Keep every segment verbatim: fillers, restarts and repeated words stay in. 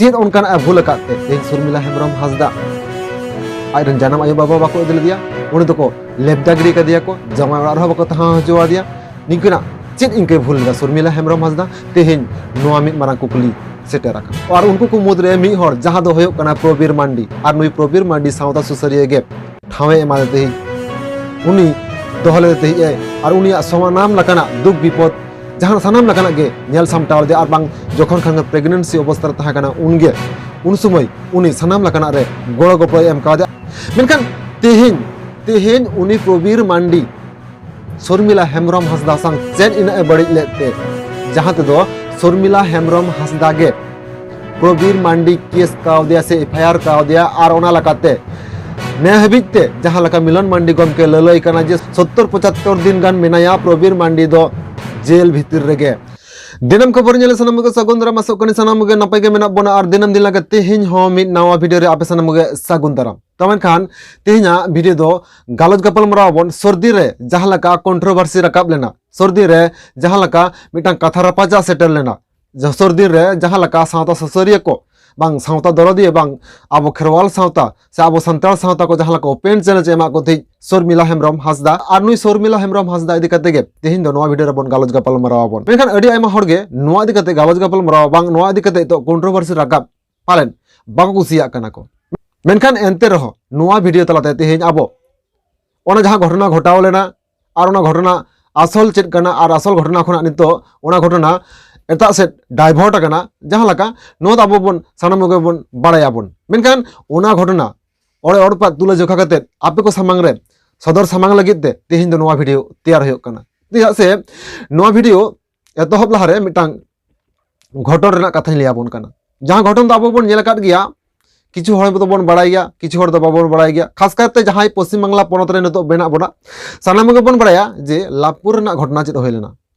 ᱪᱮᱫ ᱚᱱᱠᱟᱱᱟᱜ ᱮ ᱵᱷᱩᱞ ᱟᱠᱟᱫ ᱛᱮ ᱛᱮᱦᱮᱧ ᱥᱩᱨᱢᱤᱞᱟ ᱦᱮᱢᱵᱨᱚᱢ ᱦᱟᱸᱥᱫᱟ ᱟᱡᱨᱮᱱ ᱡᱟᱱᱟᱢ ᱟᱭᱳ ᱵᱟᱵᱟ ᱵᱟᱠᱚ ᱤᱫᱤ ᱞᱮᱫᱮᱭᱟ? ᱩᱱᱤ ᱫᱚᱠᱚ ᱞᱮᱵᱫᱟ ᱜᱤᱰᱤ ᱠᱟᱫᱮᱭᱟ ᱠᱚ, ᱡᱟᱶᱟᱭ ᱚᱲᱟᱜ ᱨᱮᱦᱚᱸ ᱵᱟᱠᱚ ᱛᱟᱦᱮᱸ ᱦᱚᱪᱚᱣᱟᱫᱮᱭᱟ᱾ ᱱᱤᱝᱠᱟᱹᱱᱟᱜ ᱪᱮᱫ ᱤᱱᱠᱟᱹᱭ ᱵᱷᱩᱞ ᱞᱮᱫᱟ ᱥᱩᱨᱢᱤᱞᱟ ᱦᱮᱢᱵᱨᱚᱢ ᱦᱟᱸᱥᱫᱟ? ᱛᱮᱦᱮᱧ ᱱᱚᱣᱟ ᱢᱤᱫ ᱢᱟᱨᱟᱝ ᱠᱩᱠᱞᱤ ᱥᱮᱴᱮᱨ ᱟᱠᱟᱱᱟ᱾ ᱟᱨ ᱩᱱᱠᱩ ᱠᱚ ᱢᱩᱫᱽᱨᱮ ᱢᱤᱫ ᱦᱚᱲ, ᱡᱟᱦᱟᱸ ᱫᱚ ᱦᱩᱭᱩᱜ ᱠᱟᱱᱟ ᱯᱨᱚᱵᱤᱨ ᱢᱟᱱᱰᱤ, ᱟᱨ ᱱᱩᱭ ᱯᱨᱚᱵᱤᱨ ᱢᱟᱱᱰᱤ ᱥᱟᱶᱛᱟ ᱥᱩᱥᱟᱹᱨᱤᱭᱟᱹ ᱜᱮ ᱴᱷᱟᱶ ᱮ ᱮᱢᱟᱫᱮ ᱛᱟᱦᱮᱸᱫ, ᱩᱱᱤ ᱫᱚᱦᱚ ᱞᱮᱫᱮ ᱛᱟᱦᱮᱸᱫ ᱮ, ᱟᱨ ᱩᱱᱤᱭᱟᱜ ᱥᱟᱱᱟᱢ ᱞᱮᱠᱟᱱᱟᱜ ᱫᱩᱠ ᱵᱤᱯᱚᱫ, ᱡᱟᱦᱟᱸ ᱥᱟᱱᱟᱢ ᱞᱮᱠᱟᱱᱟᱜ ᱜᱮ ᱧᱮᱞ ᱥᱟᱢᱴᱟᱣ ᱞᱮᱫᱮᱭᱟ᱾ ᱟᱨ ᱵᱟᱝ ᱡᱚᱠᱷᱚᱱ ᱠᱷᱟᱱ ᱜᱮ ᱯᱨᱮᱜᱱᱮᱱᱥᱤ ᱚᱵᱚᱥᱛᱟ ᱨᱮ ᱛᱟᱦᱮᱸ ᱠᱟᱱᱟ, ᱩᱱᱜᱮ ᱩᱱ ᱥᱚᱢᱚᱭ ᱩᱱᱤ ᱥᱟᱱᱟᱢ ᱞᱮᱠᱟᱱᱟᱜ ᱨᱮ ᱜᱚᱲᱚ ᱜᱚᱯᱚᱲᱚᱭ ᱮᱢ ᱠᱟᱣᱫᱮᱭᱟ᱾ ᱢᱮᱱᱠᱷᱟᱱ ᱛᱮᱦᱮᱧ, ᱛᱮᱦᱮᱧ ᱩᱱᱤ ᱯᱨᱚᱵᱤᱨ ᱢᱟᱱᱰᱤ ᱥᱚᱨᱢᱤᱞᱟ ᱦᱮᱢᱵᱨᱚᱢ ᱦᱟᱸᱥᱫᱟ ᱥᱟᱶ ᱪᱮᱫ ᱤᱱᱟᱹᱜ ᱮ ᱵᱟᱹᱲᱤᱡ ᱞᱮᱫ ᱛᱮ, ᱡᱟᱦᱟᱸ ᱛᱮᱫᱚ ᱥᱚᱨᱢᱤᱞᱟ ᱦᱮᱢᱵᱨᱚᱢ ᱦᱟᱸᱥᱫᱟ ᱜᱮ ᱯᱨᱚᱵᱤᱨ ᱢᱟᱱᱰᱤ ᱠᱮᱥ ᱠᱟᱣᱫᱮᱭᱟ ᱥᱮ ᱮᱯᱷ ᱟᱭ ᱟᱨ ᱠᱟᱣᱫᱮᱭᱟ, ᱟᱨ ᱚᱱᱟ ᱞᱮᱠᱟᱛᱮ ᱱᱮ ᱦᱟᱹᱵᱤᱡ ᱛᱮ ᱡᱟᱦᱟᱸ ᱞᱮᱠᱟ ᱢᱤᱞᱚᱱ ᱢᱟᱱᱰᱤ ᱜᱚᱢᱠᱮ ᱞᱟᱹᱞᱟᱹᱭ ᱠᱟᱱᱟ ᱡᱮ ᱥᱚᱛᱛᱚᱨ ᱯᱚᱸᱪᱟᱛᱛᱚᱨ ᱫᱤᱱ ᱜᱟᱱ ᱢᱮᱱᱟᱭᱟ ᱯᱨᱚᱵᱤᱨ ᱢᱟᱱᱰᱤ ᱫᱚ ᱡᱮᱞ ᱵᱷᱤᱛᱤᱨ ᱨᱮᱜᱮ᱾ ᱫᱤᱱᱟᱹᱢ ᱠᱷᱚᱵᱚᱨ ᱧᱮᱞ ᱥᱟᱱᱟᱢ ᱠᱚᱜᱮ ᱥᱟᱹᱜᱩᱱ ᱫᱟᱨᱟᱢ, ᱟᱥᱚᱜ ᱠᱟᱹᱱᱟᱹᱧ ᱥᱟᱱᱟᱢ ᱠᱚᱜᱮ ᱱᱟᱯᱟᱭ ᱜᱮ ᱢᱮᱱᱟᱜ ᱵᱚᱱᱟ, ᱟᱨ ᱫᱤᱱᱟᱹᱢ ᱫᱤᱱ ᱞᱮᱠᱟ ᱛᱮᱦᱮᱧ ᱦᱚᱸ ᱢᱤᱫ ᱱᱟᱣᱟ ᱵᱷᱤᱰᱤᱭᱳ ᱨᱮ ᱟᱯᱮ ᱥᱟᱱᱟᱢ ᱠᱚᱜᱮ ᱥᱟᱹᱜᱩᱱ ᱫᱟᱨᱟᱢ᱾ ᱛᱚ ᱢᱮᱱᱠᱷᱟᱱ ᱛᱮᱦᱮᱧᱟᱜ ᱵᱷᱤᱰᱤᱭᱳ ᱫᱚ ᱜᱟᱞᱚᱪ ᱜᱟᱯᱟᱞ ᱢᱟᱨᱟᱣ ᱟᱵᱚᱱ ᱥᱚᱨᱫᱤ ᱨᱮ ᱡᱟᱦᱟᱸ ᱞᱮᱠᱟ ᱠᱚᱱᱴᱨᱳᱵᱷᱟᱨᱥᱤ ᱨᱟᱠᱟᱵ ᱞᱮᱱᱟ, ᱥᱚᱨᱫᱤ ᱨᱮ ᱡᱟᱦᱟᱸ ᱞᱮᱠᱟ ᱢᱤᱫᱴᱟᱝ ᱠᱟᱛᱷᱟ ᱨᱟᱯᱟᱪᱟᱜ ᱥᱮᱴᱮᱨ ᱞᱮᱱᱟ, ᱡᱚᱥᱚᱨ ᱫᱤᱱ ᱨᱮ ᱡᱟᱦᱟᱸ ᱞᱮᱠᱟ ᱥᱟᱶᱛᱟ ᱥᱩᱥᱟᱹᱨᱤᱭᱟᱹ ᱠᱚ ᱵᱟᱝ ᱥᱟᱶᱛᱟ ᱫᱚᱨᱚᱫᱤᱭᱟᱹ ᱵᱟᱝ ᱟᱵᱚ ᱠᱷᱮᱨᱣᱟᱞ ᱥᱟᱶᱛᱟ ᱥᱮ ᱟᱵᱚ ᱥᱟᱱᱛᱟᱲ ᱥᱟᱶᱛᱟ ᱠᱚ ᱡᱟᱦᱟᱸ ᱞᱮᱠᱟ open challenge ᱮᱢᱟᱜ ᱠᱚ ᱛᱟᱦᱮᱸᱫ ᱥᱚᱨᱢᱤᱞᱟ ᱦᱮᱢᱵᱨᱚᱢ ᱦᱟᱸᱥᱫᱟ, ᱟᱨ ᱱᱩᱭ ᱥᱚᱨᱢᱤᱞᱟ ᱦᱮᱢᱵᱨᱚᱢ ᱦᱟᱸᱥᱫᱟ ᱤᱫᱤ ᱠᱟᱛᱮ ᱜᱮ ᱛᱮᱦᱮᱧ ᱫᱚ ᱱᱚᱣᱟ ᱵᱷᱤᱰᱤᱭᱳ ᱨᱮᱵᱚᱱ ᱜᱟᱞᱚᱪ ᱜᱟᱯᱟᱞ ᱢᱟᱨᱟᱣ ᱟᱵᱚᱱ᱾ ᱢᱮᱱᱠᱷᱟᱱ ᱟᱹᱰᱤ ᱟᱭᱢᱟ ᱦᱚᱲ ᱜᱮ ᱱᱚᱣᱟ ᱤᱫᱤ ᱠᱟᱛᱮ ᱜᱟᱞᱚᱪ ᱜᱟᱯᱟᱞ ᱢᱟᱨᱟᱣ ᱵᱟᱝ ᱱᱚᱣᱟ ᱤᱫᱤ ᱠᱟᱛᱮ ᱱᱤᱛᱚᱜ ᱠᱚᱱᱴᱨᱳᱵᱷᱟᱨᱥᱤ ᱨᱟᱠᱟᱵ ᱯᱟᱞᱮᱱ ᱵᱟᱠᱚ ᱠᱩᱥᱤᱭᱟᱜ ᱠᱟᱱᱟ ᱠᱚ᱾ ᱢᱮᱱᱠᱷᱟᱱ ᱮᱱᱛᱮ ᱨᱮᱦᱚᱸ ᱱᱚᱣᱟ ᱵᱷᱤᱰᱤᱭᱳ ᱛᱟᱞᱟᱛᱮ ᱛᱮᱦᱮᱧ ᱟᱵᱚ ᱚᱱᱟ ᱡᱟᱦᱟᱸ ᱜᱷᱚᱴᱚᱱᱟ ᱜᱷᱚᱴᱟᱣ ᱞᱮᱱᱟ ᱟᱨ ᱚᱱᱟ ᱜᱷᱚᱴᱚᱱᱟ ᱟᱥᱚᱞ ᱪᱮᱫ ᱠᱟᱱᱟ ᱟᱨ ᱟᱥᱚᱞ ᱜᱷᱚᱴᱚᱱᱟ ᱠᱷᱚᱱᱟᱜ ᱱᱤᱛᱚᱜ ᱚᱱᱟ ᱜᱷᱚᱴᱚᱱᱟ ᱮᱴᱟᱜ ᱥᱮᱫ divert ᱟᱠᱟᱱᱟ, ᱡᱟᱦᱟᱸ ᱞᱮᱠᱟ ᱱᱚᱣᱟ ᱫᱚ ᱟᱵᱚ ᱵᱚᱱ ᱥᱟᱱᱟᱢ ᱠᱚᱜᱮ ᱵᱚᱱ ᱵᱟᱲᱟᱭᱟᱵᱚᱱ᱾ ᱢᱮᱱᱠᱷᱟᱱ ᱚᱱᱟ ᱜᱷᱚᱴᱚᱱᱟ ᱚᱲᱮ ᱚᱲᱯᱟᱛ ᱛᱩᱞᱟᱹ ᱡᱚᱠᱷᱟ ᱠᱟᱛᱮ ᱟᱯᱮ ᱠᱚ ᱥᱟᱢᱟᱝ ᱨᱮ ᱥᱚᱫᱚᱨ ᱥᱟᱢᱟᱝ ᱞᱟᱹᱜᱤᱫ ᱛᱮ ᱛᱮᱦᱮᱧ ᱫᱚ ᱱᱚᱣᱟ ᱵᱷᱤᱰᱤᱭᱳ ᱛᱮᱭᱟᱨ ᱦᱩᱭᱩᱜ ᱠᱟᱱᱟ᱾ ᱪᱮᱫᱟᱜ ᱥᱮ ᱱᱚᱣᱟ ᱵᱷᱤᱰᱤᱭᱳ ᱮᱛᱚᱦᱚᱵ ᱞᱟᱦᱟᱨᱮ ᱢᱤᱫᱴᱟᱝ ᱜᱷᱚᱴᱚᱱ ᱨᱮᱱᱟᱜ ᱠᱟᱛᱷᱟᱧ ᱞᱟᱹᱭ ᱟᱵᱚᱱ ᱠᱟᱱᱟ, ᱡᱟᱦᱟᱸ ᱜᱷᱚᱴᱚᱱ ᱫᱚ ᱟᱵᱚ ᱵᱚᱱ ᱧᱮᱞ ᱟᱠᱟᱫ ᱜᱮᱭᱟ, ᱠᱤᱪᱷᱩ ᱦᱚᱲ ᱫᱚᱵᱚᱱ ᱵᱟᱲᱟᱭ ᱜᱮᱭᱟ, ᱠᱤᱪᱷᱩ ᱦᱚᱲ ᱫᱚ ᱵᱟᱵᱚᱱ ᱵᱟᱲᱟᱭ ᱜᱮᱭᱟ᱾ ᱠᱷᱟᱥ ᱠᱟᱨᱛᱮ ᱡᱟᱦᱟᱸᱭ ᱯᱚᱥᱪᱤᱢ ᱵᱟᱝᱞᱟ ᱯᱚᱱᱚᱛ ᱨᱮ ᱱᱤᱛᱚᱜ ᱢᱮᱱᱟᱜ ᱵᱚᱱᱟ, ᱥᱟᱱᱟᱢ ᱜᱮᱵᱚᱱ ᱵᱟᱲᱟᱭᱟ ᱡᱮ ᱞᱟᱵᱷᱯᱩᱨ ᱨᱮᱱᱟᱜ ᱜᱷᱚᱴᱚᱱᱟ ᱪᱮᱫ ᱦᱩᱭ ᱞᱮᱱᱟ᱾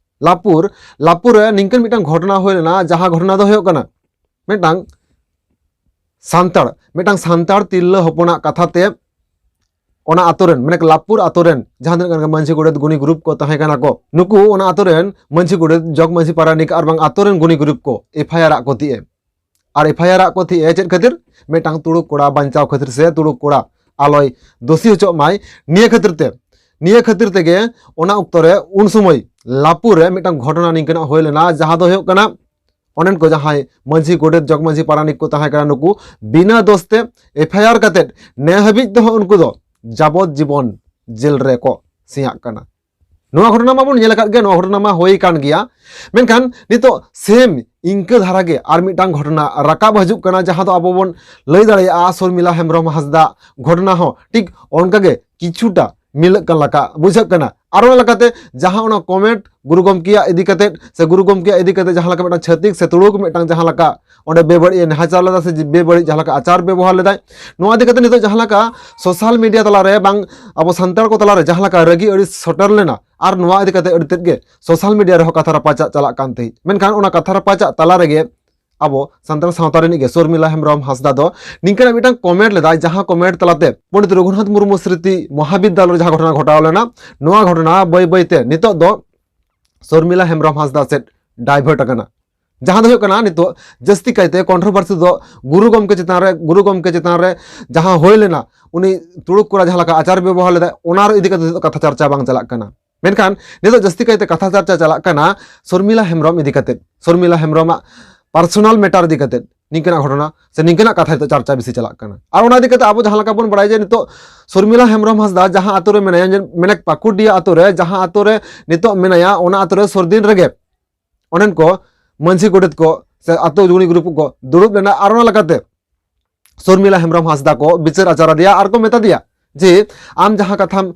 ᱞᱟᱵᱷᱯᱩᱨ, ᱞᱟᱵᱷᱯᱩᱨ ᱨᱮ ᱱᱤᱝᱠᱟᱹᱱ ᱢᱤᱫᱴᱟᱝ ᱜᱷᱚᱴᱚᱱᱟ ᱦᱩᱭ ᱞᱮᱱᱟ, ᱡᱟᱦᱟᱸ ᱜᱷᱚᱴᱚᱱᱟ ᱫᱚ ᱦᱩᱭᱩᱜ ᱠᱟᱱᱟ ᱢᱤᱫᱴᱟᱝ ᱥᱟᱱᱛᱟᱲ, ᱢᱤᱫᱴᱟᱝ ᱥᱟᱱᱛᱟᱲ ᱛᱤᱨᱞᱟᱹ ᱦᱚᱯᱚᱱᱟᱜ ᱠᱟᱛᱷᱟ ᱛᱮ ᱚᱱᱟ ᱟᱛᱳ ᱨᱮᱱ, ᱢᱟᱱᱮ ᱞᱟᱵᱷᱯᱩᱨ ᱟᱛᱳ ᱨᱮᱱ ᱡᱟᱦᱟᱸ ᱛᱤᱱᱟᱹᱜ ᱜᱟᱱ ᱜᱮ ᱢᱟᱹᱡᱷᱤ ᱜᱚᱰᱮᱛ ᱜᱩᱱᱤ ᱜᱨᱩᱯ ᱠᱚ ᱛᱟᱦᱮᱸ ᱠᱟᱱᱟ ᱠᱚ, ᱱᱩᱠᱩ ᱚᱱᱟ ᱟᱛᱳ ᱨᱮᱱ ᱢᱟᱹᱡᱷᱤ ᱜᱚᱰᱮᱛ, ᱡᱚᱜᱽ ᱢᱟᱹᱡᱷᱤ ᱯᱟᱨᱟᱱᱤᱠ ᱟᱨ ᱵᱟᱝ ᱟᱛᱳ ᱨᱮᱱ ᱜᱩᱱᱤ ᱜᱨᱩᱯ ᱠᱚ ᱮᱯᱷ ᱟᱭ ᱟᱨ ᱟᱜ ᱠᱚ ᱛᱟᱦᱮᱸᱫ᱾ ᱟᱨ ᱮᱯᱷ ᱟᱭ ᱟᱨ ᱟᱜ ᱠᱚ ᱛᱟᱦᱮᱸᱜᱼᱟ ᱪᱮᱫ ᱠᱷᱟᱹᱛᱤᱨ? ᱢᱤᱫᱴᱟᱝ ᱛᱩᱲᱩᱠ ᱠᱚᱲᱟ ᱵᱟᱧᱪᱟᱣ ᱠᱷᱟᱹᱛᱤᱨ ᱥᱮ ᱛᱩᱲᱩᱠ ᱠᱚᱲᱟ ᱟᱞᱚᱭ ᱫᱳᱥᱤ ᱦᱚᱪᱚᱜ ᱢᱟᱭ, ᱱᱤᱭᱟᱹ ᱠᱷᱟᱹᱛᱤᱨ ᱛᱮ, ᱱᱤᱭᱟᱹ ᱠᱷᱟᱹᱛᱤᱨ ᱛᱮᱜᱮ ᱚᱱᱟ ᱚᱠᱛᱚ ᱨᱮ ᱩᱱ ᱥᱚᱢᱚᱭ ᱞᱟᱯᱩ ᱨᱮ ᱢᱤᱫᱴᱟᱝ ᱜᱷᱚᱴᱚᱱᱟ ᱱᱤᱝᱠᱟᱹᱱᱟᱜ ᱦᱩᱭ ᱞᱮᱱᱟ, ᱡᱟᱦᱟᱸ ᱫᱚ ᱦᱩᱭᱩᱜ ᱠᱟᱱᱟ ᱚᱸᱰᱮᱱ ᱠᱚ ᱡᱟᱦᱟᱸᱭ ᱢᱟᱹᱡᱷᱤ, ᱜᱚᱰᱮᱛ, ᱡᱚᱜᱽ ᱢᱟᱹᱡᱷᱤ, ᱯᱟᱨᱟᱱᱤᱠ ᱠᱚ ᱛᱟᱦᱮᱸ ᱠᱟᱱᱟ, ᱱᱩᱠᱩ ᱵᱤᱱᱟᱹ ᱫᱳᱥ ᱛᱮ ᱮᱯᱷ ᱟᱭ ᱟᱨ ᱠᱟᱛᱮᱫ ᱱᱮ ᱦᱟᱹᱵᱤᱡ ᱛᱮᱦᱚᱸ ᱩᱱᱠᱩ ᱫᱚ ᱡᱟᱵᱚᱛ ᱡᱤᱵᱚᱱ ᱡᱮᱞ ᱨᱮᱠᱚ ᱥᱮᱭᱟᱜ ᱠᱟᱱᱟ᱾ ᱱᱚᱣᱟ ᱜᱷᱚᱴᱚᱱᱟ ᱢᱟᱵᱚᱱ ᱧᱮᱞ ᱟᱠᱟᱫ ᱜᱮᱭᱟ, ᱱᱚᱣᱟ ᱜᱷᱚᱴᱚᱱᱟ ᱢᱟ ᱦᱩᱭ ᱟᱠᱟᱱ ᱜᱮᱭᱟ᱾ ᱢᱮᱱᱠᱷᱟᱱ ᱱᱤᱛᱚᱜ ᱥᱮᱢ ᱤᱱᱠᱟᱹ ᱫᱷᱟᱨᱟ ᱜᱮ ᱟᱨ ᱢᱤᱫᱴᱟᱝ ᱜᱷᱚᱴᱚᱱᱟ ᱨᱟᱠᱟᱵ ᱦᱤᱡᱩᱜ ᱠᱟᱱᱟ, ᱡᱟᱦᱟᱸ ᱫᱚ ᱟᱵᱚ ᱵᱚᱱ ᱞᱟᱹᱭ ᱫᱟᱲᱮᱭᱟᱜᱼᱟ ᱥᱚᱨᱢᱤᱞᱟ ᱦᱮᱢᱵᱨᱚᱢ ᱦᱟᱸᱥᱫᱟ ᱜᱷᱚᱴᱚᱱᱟ ᱦᱚᱸ ᱴᱷᱤᱠ ᱚᱱᱠᱟ ᱜᱮ ᱠᱤᱪᱷᱩᱴᱟ ᱢᱤᱞᱟᱹᱜ ᱠᱟᱱ ᱞᱮᱠᱟ ᱵᱩᱡᱷᱟᱹᱜ ᱠᱟᱱᱟ᱾ ᱟᱨ ᱚᱱᱟ ᱞᱮᱠᱟᱛᱮ ᱡᱟᱦᱟᱸ ᱚᱱᱟ ᱠᱚᱢᱮᱱᱴ ᱜᱩᱨᱩ ᱜᱚᱢᱠᱮᱭᱟᱜ ᱤᱫᱤ ᱠᱟᱛᱮᱫ ᱥᱮ ᱜᱩᱨᱩ ᱜᱚᱢᱠᱮᱭᱟᱜ ᱤᱫᱤ ᱠᱟᱛᱮᱫ ᱡᱟᱦᱟᱸ ᱞᱮᱠᱟ ᱢᱤᱫᱴᱟᱝ ᱪᱷᱟᱹᱛᱤᱠ ᱥᱮ ᱛᱩᱲᱩᱠ ᱢᱤᱫᱴᱟᱝ ᱡᱟᱦᱟᱸ ᱞᱮᱠᱟ ᱚᱸᱰᱮ ᱵᱮᱵᱟᱹᱲᱤᱡ ᱮ ᱱᱟᱦᱟᱪᱟᱨ ᱞᱮᱫᱟ ᱥᱮ ᱵᱮᱵᱟᱹᱲᱤᱡ ᱡᱟᱦᱟᱸ ᱞᱮᱠᱟ ᱟᱪᱟᱨ ᱵᱮᱵᱚᱦᱟᱨ ᱞᱮᱫᱟᱭ, ᱱᱚᱣᱟ ᱤᱫᱤ ᱠᱟᱛᱮ ᱱᱤᱛᱚᱜ ᱡᱟᱦᱟᱸ ᱞᱮᱠᱟ ᱥᱳᱥᱟᱞ ᱢᱤᱰᱤᱭᱟ ᱛᱟᱞᱟᱨᱮ ᱵᱟᱝ ᱟᱵᱚ ᱥᱟᱱᱛᱟᱲ ᱠᱚ ᱛᱟᱞᱟᱨᱮ ᱡᱟᱦᱟᱸ ᱞᱮᱠᱟ ᱨᱟᱹᱜᱤ ᱟᱹᱲᱤᱥ ᱥᱮᱴᱮᱨ ᱞᱮᱱᱟ, ᱟᱨ ᱱᱚᱣᱟ ᱤᱫᱤ ᱠᱟᱛᱮ ᱟᱹᱰᱤ ᱛᱮᱫ ᱜᱮ ᱥᱳᱥᱟᱞ ᱢᱤᱰᱤᱭᱟ ᱨᱮᱦᱚᱸ ᱠᱟᱛᱷᱟ ᱨᱟᱯᱟᱪᱟᱜ ᱪᱟᱞᱟᱜ ᱠᱟᱱ ᱛᱟᱦᱮᱸᱫ᱾ ᱢᱮᱱᱠᱷᱟᱱ ᱚᱱᱟ ᱠᱟᱛᱷᱟ ᱨᱟᱯᱟᱪᱟᱜ ᱛᱟᱞᱟ ᱨᱮᱜᱮ ᱟᱵᱚ ᱥᱟᱱᱛᱟᱲ ᱥᱟᱶᱛᱟ ᱨᱤᱱᱤᱡ ᱜᱮ ᱥᱚᱨᱢᱤᱞᱟ ᱦᱮᱢᱵᱨᱚᱢ ᱦᱟᱸᱥᱫᱟ ᱫᱚ ᱱᱤᱝᱠᱟᱹᱱᱟᱜ ᱢᱤᱫᱴᱟᱝ ᱠᱚᱢᱮᱱᱴ ᱞᱮᱫᱟᱭ, ᱡᱟᱦᱟᱸ ᱠᱚᱢᱮᱱᱴ ᱛᱟᱞᱟᱛᱮ ᱯᱚᱱᱰᱤᱛ ᱨᱚᱜᱷᱩᱱᱟᱛᱷ ᱢᱩᱨᱢᱩ ᱥᱢᱨᱤᱛᱤ ᱢᱚᱦᱟᱵᱤᱫᱽᱫᱟᱞᱚᱭ ᱨᱮ ᱡᱟᱦᱟᱸ ᱜᱷᱚᱴᱚᱱᱟ ᱜᱷᱚᱴᱟᱣ ᱞᱮᱱᱟ, ᱱᱚᱣᱟ ᱜᱷᱚᱴᱚᱱᱟ ᱵᱟᱹᱭ ᱵᱟᱹᱭᱛᱮ ᱱᱤᱛᱚᱜ ᱫᱚ ᱥᱚᱨᱢᱤᱞᱟ ᱦᱮᱢᱵᱨᱚᱢ ᱦᱟᱸᱥᱫᱟ ᱥᱮᱫ ᱰᱟᱭᱵᱷᱟᱨᱴ ᱟᱠᱟᱱᱟ᱾ ᱡᱟᱦᱟᱸ ᱫᱚ ᱦᱩᱭᱩᱜ ᱠᱟᱱᱟ ᱱᱤᱛᱚᱜ ᱡᱟᱹᱥᱛᱤ ᱠᱟᱭᱛᱮ ᱠᱚᱱᱴᱨᱳᱵᱷᱟᱨᱥᱤ ᱫᱚ ᱜᱩᱨᱩ ᱜᱚᱢᱠᱮ ᱪᱮᱛᱟᱱ ᱨᱮ, ᱜᱩᱨᱩ ᱜᱚᱢᱠᱮ ᱪᱮᱛᱟᱱ ᱨᱮ ᱡᱟᱦᱟᱸ ᱦᱩᱭ ᱞᱮᱱᱟ, ᱩᱱᱤ ᱛᱩᱲᱩᱠ ᱠᱚᱲᱟ ᱡᱟᱦᱟᱸ ᱞᱮᱠᱟ ᱟᱪᱟᱨ ᱵᱮᱵᱚᱦᱟᱨ ᱞᱮᱫᱟᱭ, ᱚᱱᱟ ᱤᱫᱤ ᱠᱟᱛᱮ ᱱᱤᱛᱚᱜ ᱠᱟᱛᱷᱟ ᱪᱟᱨᱪᱟ ᱵᱟᱝ ᱪᱟᱞᱟᱜ ᱠᱟᱱᱟ᱾ ᱢᱮᱱᱠᱷᱟᱱ ᱱᱤᱛᱚᱜ ᱡᱟᱹᱥᱛᱤ ᱠᱟᱭᱛᱮ ᱠᱟᱛᱷᱟ ᱪᱟᱨᱪᱟ ᱪᱟᱞᱟᱜ ᱠᱟᱱᱟ ᱥᱚᱨᱢᱤᱞᱟ ᱦᱮᱢᱵᱨᱚᱢ ᱤᱫᱤ ᱠᱟᱛᱮ, ᱥᱚᱨᱢᱤᱞᱟ ᱦᱮᱢᱵᱨᱚᱢᱟᱜ ᱯᱟᱨᱥᱚᱱᱟᱞ ᱢᱮᱴᱟᱨ ᱤᱫᱤ ᱠᱟᱛᱮ ᱱᱤᱝᱠᱟᱹᱱᱟᱜ ᱜᱷᱚᱴᱚᱱᱟ ᱥᱮ ᱱᱤᱝᱠᱟᱹᱱᱟᱜ ᱠᱟᱛᱷᱟ ᱱᱤᱛᱚᱜ ᱪᱟᱨᱪᱟ ᱵᱮᱥᱤ ᱪᱟᱞᱟᱜ ᱠᱟᱱᱟ᱾ ᱟᱨ ᱚᱱᱟ ᱤᱫᱤ ᱠᱟᱛᱮ ᱟᱵᱚ ᱡᱟᱦᱟᱸ ᱞᱮᱠᱟ ᱵᱚᱱ ᱵᱟᱲᱟᱭᱟ ᱡᱮ ᱱᱤᱛᱚᱜ ᱥᱚᱨᱢᱤᱞᱟ ᱦᱮᱢᱵᱨᱚᱢ ᱦᱟᱸᱥᱫᱟ ᱡᱟᱦᱟᱸ ᱟᱛᱳ ᱨᱮ ᱢᱮᱱᱟᱭᱟ, ᱢᱮᱱᱮᱠ ᱯᱟᱠᱩᱰᱤᱭᱟ ᱟᱛᱳ ᱨᱮ, ᱡᱟᱦᱟᱸ ᱟᱛᱳ ᱨᱮ ᱱᱤᱛᱚᱜ ᱢᱮᱱᱟᱭᱟ, ᱚᱱᱟ ᱟᱛᱳ ᱨᱮ ᱥᱩᱨᱫᱤᱱ ᱨᱮᱜᱮ ᱚᱸᱰᱮᱱ ᱠᱚ ᱢᱟᱹᱡᱷᱤ ᱜᱚᱰᱮᱛ ᱠᱚ ᱥᱮ ᱟᱛᱳ ᱜᱩᱱᱤ ᱜᱩᱨᱩᱯ ᱠᱚ ᱫᱩᱲᱩᱵ ᱞᱮᱱᱟ᱾ ᱟᱨ ᱚᱱᱟ ᱞᱮᱠᱟᱛᱮ ᱥᱚᱨᱢᱤᱞᱟ ᱦᱮᱢᱵᱨᱚᱢ ᱦᱟᱸᱥᱫᱟ ᱠᱚ ᱵᱤᱪᱟᱹᱨ ᱟᱪᱟᱨ ᱟᱫᱮᱭᱟ ᱟᱨ ᱠᱚ ᱢᱮᱛᱟ ᱫᱮᱭᱟ ᱡᱮ, "ᱟᱢ ᱡᱟᱦᱟᱸ ᱠᱟᱛᱷᱟᱢ